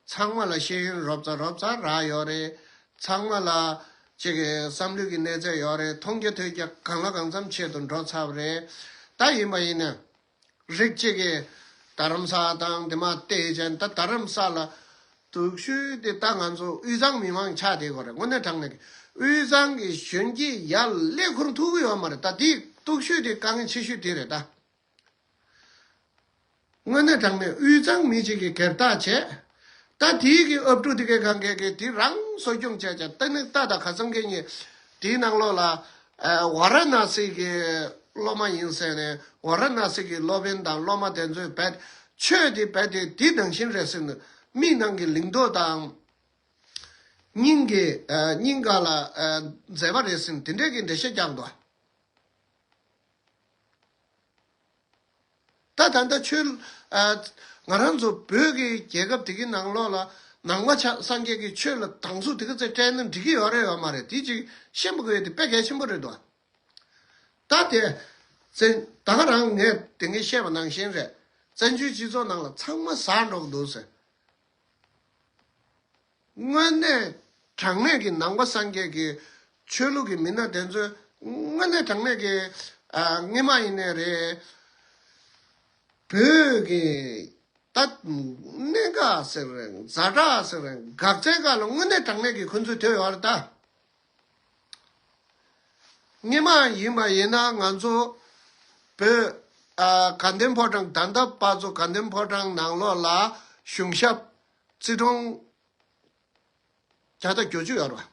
ཚང་མ་ལ་ཤེས་ཡོན་རོབ་ཙམ་རོབ་ཙམ་རག་ཡོད་རེད། ཚང་མ་ལ་ཅིག་གི་བསམ་བློའི་གི་གནས་ཚད་ཡོད་རེད། མཐོང་རྒྱ་ཐོས་རྒྱ་གང་ལ་གང་འཚམ་ཆེད་དུ་འགྲོ་ཚར་བ་རེད། ད་ཡིན་པ་ཡིན་ན། རིགས་གཅིག་གིས་རྡ་རམ་ས་དང་དེ་མ་བལྟས་ཅན་ད་རྡ་རམ་ས་ལ་སྡུག་ཤོས་དེ་ད་ང་ཚོ་དབུས་གཙང་མི་མང་ཆགས་བསྡད་ཡོད་རེད། དངོས་གནས་དྲང་གནས་ཀྱི་དབུས་གཙང་གི་གཞོན་སྐྱེས་ཡར་སླེབས་ཁུར་ཐུབ་ཀྱི་ཡོད་མ་རེད། ད་དེ་སྡུག་ཤོས་དེ་དཀའ་ངལ་ཆེ་ཤོས་དེ་རེད་ད། དངོས་གནས་དྲང་གནས་དབུས་གཙང་མི་གཅིག་གིས་སྒེར་བདག་བྱས། ད་དེའི་གི་ཨབ་ཕྲུག་དེ་གའི་གང་གས་གི་དེ་རང་གསོ་སྐྱོང་བྱས་བྱས་ད་ནི་ད་ད་ཁ་སང་གི་ཉིན་དེའི་ནང་ལོགས་ལ་ཨ་ཝ་ར་ཎ་སི་གི་སློབ་མ་ཡིན་ཟེར་ནས་ཝ་ར་ཎ་སི་གི་སློབ་དཔོན་དང་སློབ་མ་དེ་ཚོས་བས་ཆོས་དེ་བས་དེ་དེ་ནང་བཞིན་རེད་ཟེར་ནས་མི་ནང་གི་ལིང་ཏོག་དང་སྙིང་གི་ཨ་སྙིང་ག་ལ་ཨ་མཛེས་པ་རེད་ཟེར་ནས་དེ་འདྲས་ཀྱི་འགྲེལ་བཤད་རྒྱག་འདུག་ད་ད་ལྟ་ཆོས་ཨ་ང་རང་ཚོ་བོད་ཀྱི་རྒྱལ་ཁབ་དེ་གའི་ནང་ལོགས་ལ་ནང་པ་ཆ་སངས་རྒྱས་ཀྱི་ཆོས་ལ་དང་ཟུག་དེ་ག་ཚོད་སྤྲད་ན་འགྲིག་གི་ཡོད་རེད་ཡོད་མ་རེད། དེ་ཅིག་ཤེས་པ་དགོས་ཡ་དེ་དཔེ་གལ་ཆེན་པོ་རེད་འདུག་ད་དེ་ཙན་ད་ག་རང་ངས་དེ་ངས་བཤད་པ་ནང་བཞིན་རེད། བཙན་བྱོལ་སྤྱི་ཚོགས་ནང་ལ་ཚང་མ་ཟ་འགྲོ་གི་འདུག་ཟེར། དངོས་གནས་དྲང་གནས་ཀྱི་ནང་པ་སངས་རྒྱས་ཀྱི་ཆོས་ལུགས་ཀྱི་མི་སྣ་དེ་ཚོས་དངོས་གནས་དྲང་གནས་ཀྱི་ཨ་སྔོན་མ་ཡིན་ནའི་རེད། བོད་ཀྱི་ད་གནད་འགག་ཟེར་རེད། ཛ་དྲག་ཟེར་རེད། འགག་རྩའི་སྐབས་ལ་དངོས་གནས་དྲང་གནས་ཀྱི་ཁོ་ཚོས་ཐོས་ཡོད་རེད་ད། སྔོན་མ་ཡིན་པ་ཡིན་ན་ང་ཚོ་བོད་ཨ་དགའ་ལྡན་ཕོ་བྲང་ད་ལྟ་བར་དུ་དགའ་ལྡན་ཕོ་བྲང་ནང་ལོགས་ལ་གཞུང་ཞབས་རྩིས་གྲོང་བརྒྱ་དང་བརྒྱད་ཅུ་ཡོད་རེད་བ།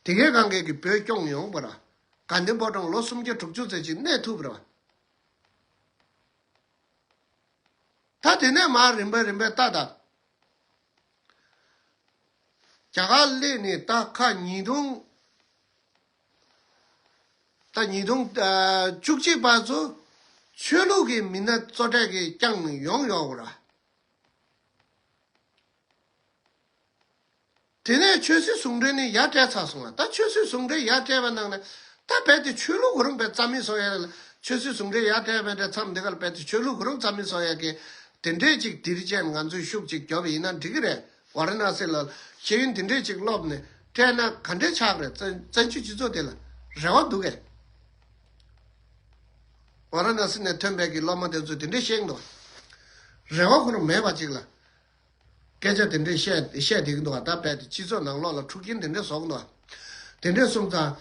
དེ་གའི་སྒང་གའི་གི་བོད་སྐྱོང་ཡོང་བ་རེད། དགའ་ལྡན་ཕོ་བྲང་ལོ་སུམ་བརྒྱ་དྲུག་ཅུ་ཙམ་ཅིག་གནས་ཐུབ་པ་རེད་བ། ད་དེ་ནས་མར་རིམ་པས་རིམ་པས་ལྟ་ད། རྒྱ་གར་སླེབས་ནས་ད་ཁ་ཉིས་སྟོང་ད་ཉིས་སྟོང་ཨ་བཅུ་གཅིག་བར་དུ་ཆོས་ལུགས་ཀྱི་མི་སྣ་གཙོ་གྲས་ཀྱིས་བསྐྱངས་ནས་ཡོང་ཡོད་ར། དེ་ནས་ཆོས་སྲིད་ཟུང་འབྲེལ་ནི་ཡར་སྤྲད་ཚར་སོང་བ། ད་ཆོས་སྲིད་ཟུང་འབྲེལ་ཡར་སྤྲད་པ་ནང་ནས་ད་རྦད་དེ་ཆོས་ལུགས་ཁོ་རང་རྦད་རྩ་མེད་བཟོ་ཡ་ལ། ཆོས་སྲིད་ཟུང་འབྲེལ་ཡར་སྤྲད་པའི་འདྲ་མཚམས་འདི་གར་རྦད་དེ་ཆོས་ལུགས་ཁོ་རང་རྩ་མེད་བཟོ་ཡ་གི་དེ་འདྲས་ཅིག་དེ་རིང་ཅན་ང་ཚོས་ཤུགས་ཅིག་རྒྱོབ་པ་ཡིན་ན་འགྲིག་གི་རེད། ཝཱ་ར་ཎ་སི་ལ་ཤེས་ཡོན་དེ་འདྲས་ཅིག་སློབ་ནས་སྤྲད་ན་ག་འདྲས་ཆགས་རེད། བཙན་བཙན་བྱོལ་སྤྱི་ཚོགས་དེ་ལ་རེ་བ་འདུག་གས། ཝཱ་ར་ཎ་སི་ནས་ཐོན་པའི་གི་སློབ་མ་དེ་ཚོས་དེ་འདྲས་བཤད་འདུག་རེ་བ་ཁོ་རང་མེད་པ་ཅིག་ལ། སྐད་ཆ་དེ་འདྲས་བཤད་བཤད་བསྡད་ཀྱི་འདུག་བ། ད་རྦད་དེ་སྤྱི་ཚོགས་ནང་ལོགས་ལ་འཁྲུག་རྐྱེན་དེ་འདྲས་བཟོ་གི་འདུག་བ། དེ་འདྲས་སོང་ཙང་།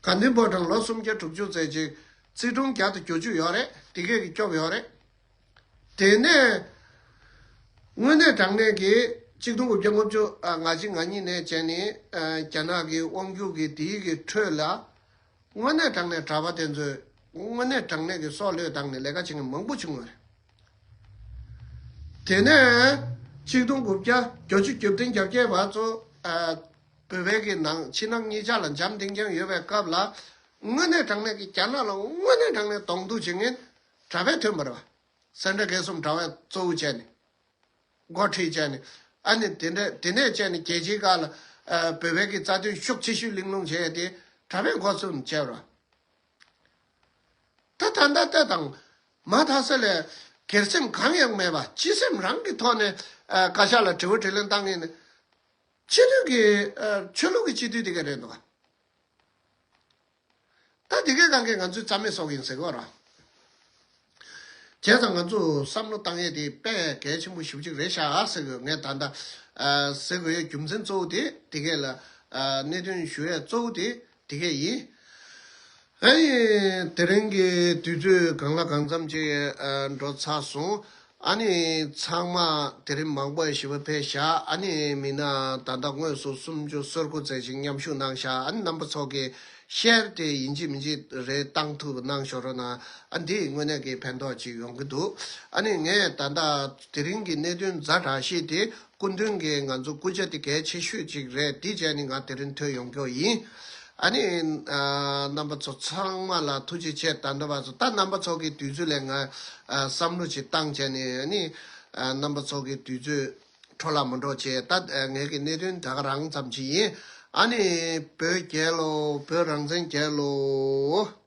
དགའ་ལྡན་ཕོ་བྲང་ལོ་སུམ་བརྒྱ་དྲུག་ཅུ་ཙམ་ཅིག་རྩིས་གྲོང་བརྒྱ་དང་བརྒྱད་ཅུ་ཡོད་རེད། དེ་གས་ཀྱི་སྐྱོབ་ཡོད་རེད། དེ་ནས་དངོས་གནས་དྲང་གནས་ཀྱི་གཅིག་སྟོང་དགུ་བརྒྱ་ལྔ་བཅུ་ང་གཅིག་ང་གཉིས་ནས་བྱས་ནས་རྒྱ་ནག་གི་དབང་སྒྱུར་གྱི་དེའི་གི་ཁྲོད་ལ། དངོས་གནས་དྲང་གནས་གྲྭ་པ་དེ་ཚོས་དངོས་གནས་དྲང་གནས་ཀྱི་སྲོག་བློས་བཏང་ནས་ལས་ཀ་བྱེད་མཁན་མང་པོ་བྱུང་བ་རེད། དེ་ནས་གཅིག་སྟོང་དགུ་བརྒྱ་བརྒྱད་ཅུ་གྱ་བདུན་གྱ་བརྒྱད་བར་དུ་ཨ་བོད་པའི་གི་ནང་ཕྱི་ནང་གཉིས་ཆ་ལ་འཇམ་ཐིང་ཐིང་ཡོད་པའི་སྐབས་ལ་དངོས་གནས་དྲང་གནས་ཀྱི་རྒྱ་ནག་ལ་དངོས་གནས་དྲང་གནས་གདོང་གཏུག་བྱེད་མཁན་གྲྭ་པས་ཐོན་པ་རེད་བ། སེ་འབྲས་དགེ་གསུམ་གྲྭ་པས་གཙོ་བོ་བྱས་ནས། འགོ་ཁྲིད་བྱས་ནས། ཨ་ནི་དེ་འདྲ་དེ་ནས་བྱས་ནས་རྒྱལ་སྤྱིའི་ཁ་ལ་ཨ་བོད་པའི་གི་རྩ་དོན་ཤུགས་ཆེ་ཤོས་གླེང་སློང་བྱས་ཏེ་གྲྭ་པས་འགོ་རྩོམ་བྱས་རོགས། ད་ད་ལྟ་ལྟ་དང་མ་མཐའ་ས་ལས་སྒེར་སེམས་གང་ཡང་མེད་པ་སྤྱི་སེམས་རང་གི་ཐོག་ནས་ཨ་བཀའ་ཤག་ལ་དྲི་བ་དྲིས་ལན་བཏང་ཡིན་ན། སྤྱི་འཐུས་ཀྱི་ཨ་ཆོས་ལུགས་ཀྱི་སྤྱི་འཐུས་དེ་ག་རེད་འདུག་ག་ད་དེ་གའི་སྒང་གས་ང་ཚོའི་རྩ་མེད་སོགས་ཡིན་ཟེར་གི་ར། བྱས་ཙང་ང་ཚོ་བསམ་བློ་བཏང་ཡས་དེ་དཔེ་གལ་ཆེན་པོ་ཞེ་པོ་ཅིག་རེད་ཤག་ཟེར་གི། ངས་ད་ལྟ་ཨ་ཟེར་དགོས་ཡས་རྒྱུ་མཚན་གཙོ་བོ་དེ་དེ་གས་ལ་ཨ་གནད་དོན་ཞུ་ཡས་གཙོ་བོ་དེ་དེ་གས་ཡིན། ཨ་ནི་དེ་རིང་གི་དུས་ཚོད་གང་ལ་གང་འཚམ་ཅིག་ཨ་འགྲོ་ཚར་སོང་། ཨ་ནི་ཚང་མ་དེ་རིང་མང་པོ་ཞེ་པོ་ཕེབས་ཤག་ཨ་ནི་མི་སྣ་ད་ལྟ་དངོས་སུ་སུམ་ཅུ་སོ་དགུ་ཙམ་ཞིག་མཉམ་ཞུགས་གནང་ཤག་ཨ་ནི་རྣམ་པ་ཚོ་གིས་ཤེར་དེ་ཡིན་གཅིག་མིན་གཅིག་རེ་བཏང་ཐུབ་གནང་ཤོག་རོགས་གནང་། ཨ་འདི་དངོས་གནས་ཀྱི་ཕན་ཐོགས་ཅིག་ཡོང་གི་འདུག་ཨ་ནི་ངས་ད་ལྟ་དེ་རིང་གི་གནད་དོན་ཛ་དྲག་ཤོས་དེ། སྐུ་མདུན་གྱིས་ང་ཚོ་སྐུ་ཆ་དེ་གལ་ཆེ་ཤོས་ཅིག་རེད། དེ་བྱས་ནས་ང་དེ་རིང་ཐོན་ཡོང་རྒྱུ་ཡིན། ཨ་ནི་ཨ་རྣམ་པ་ཚོ་ཚང་མ་ལ་ཐུགས་རྗེ་ཆེ། ད་ལྟ་བར་དུ་ད་རྣམ་པ་ཚོ་གི་དུས་ཚོད་ལ་ང་ཨ་བསམ་བློ་ཅིག་བཏང་བྱས་ནས། ཨ་ནི་ཨ་རྣམ་པ་ཚོ་གི་དུས་ཚོད་འཕྲོ་བརླག་མ་འགྲོ་བྱས། ད་ཨ་ངེད་ཀྱི་གནད་དོན་ད་ག་རང་ཙམ་ཅིག་ཡིན། ཨ་ནི་བོད་རྒྱལ་ལོ། བོད་རང་བཙན་རྒྱལ་ལོ།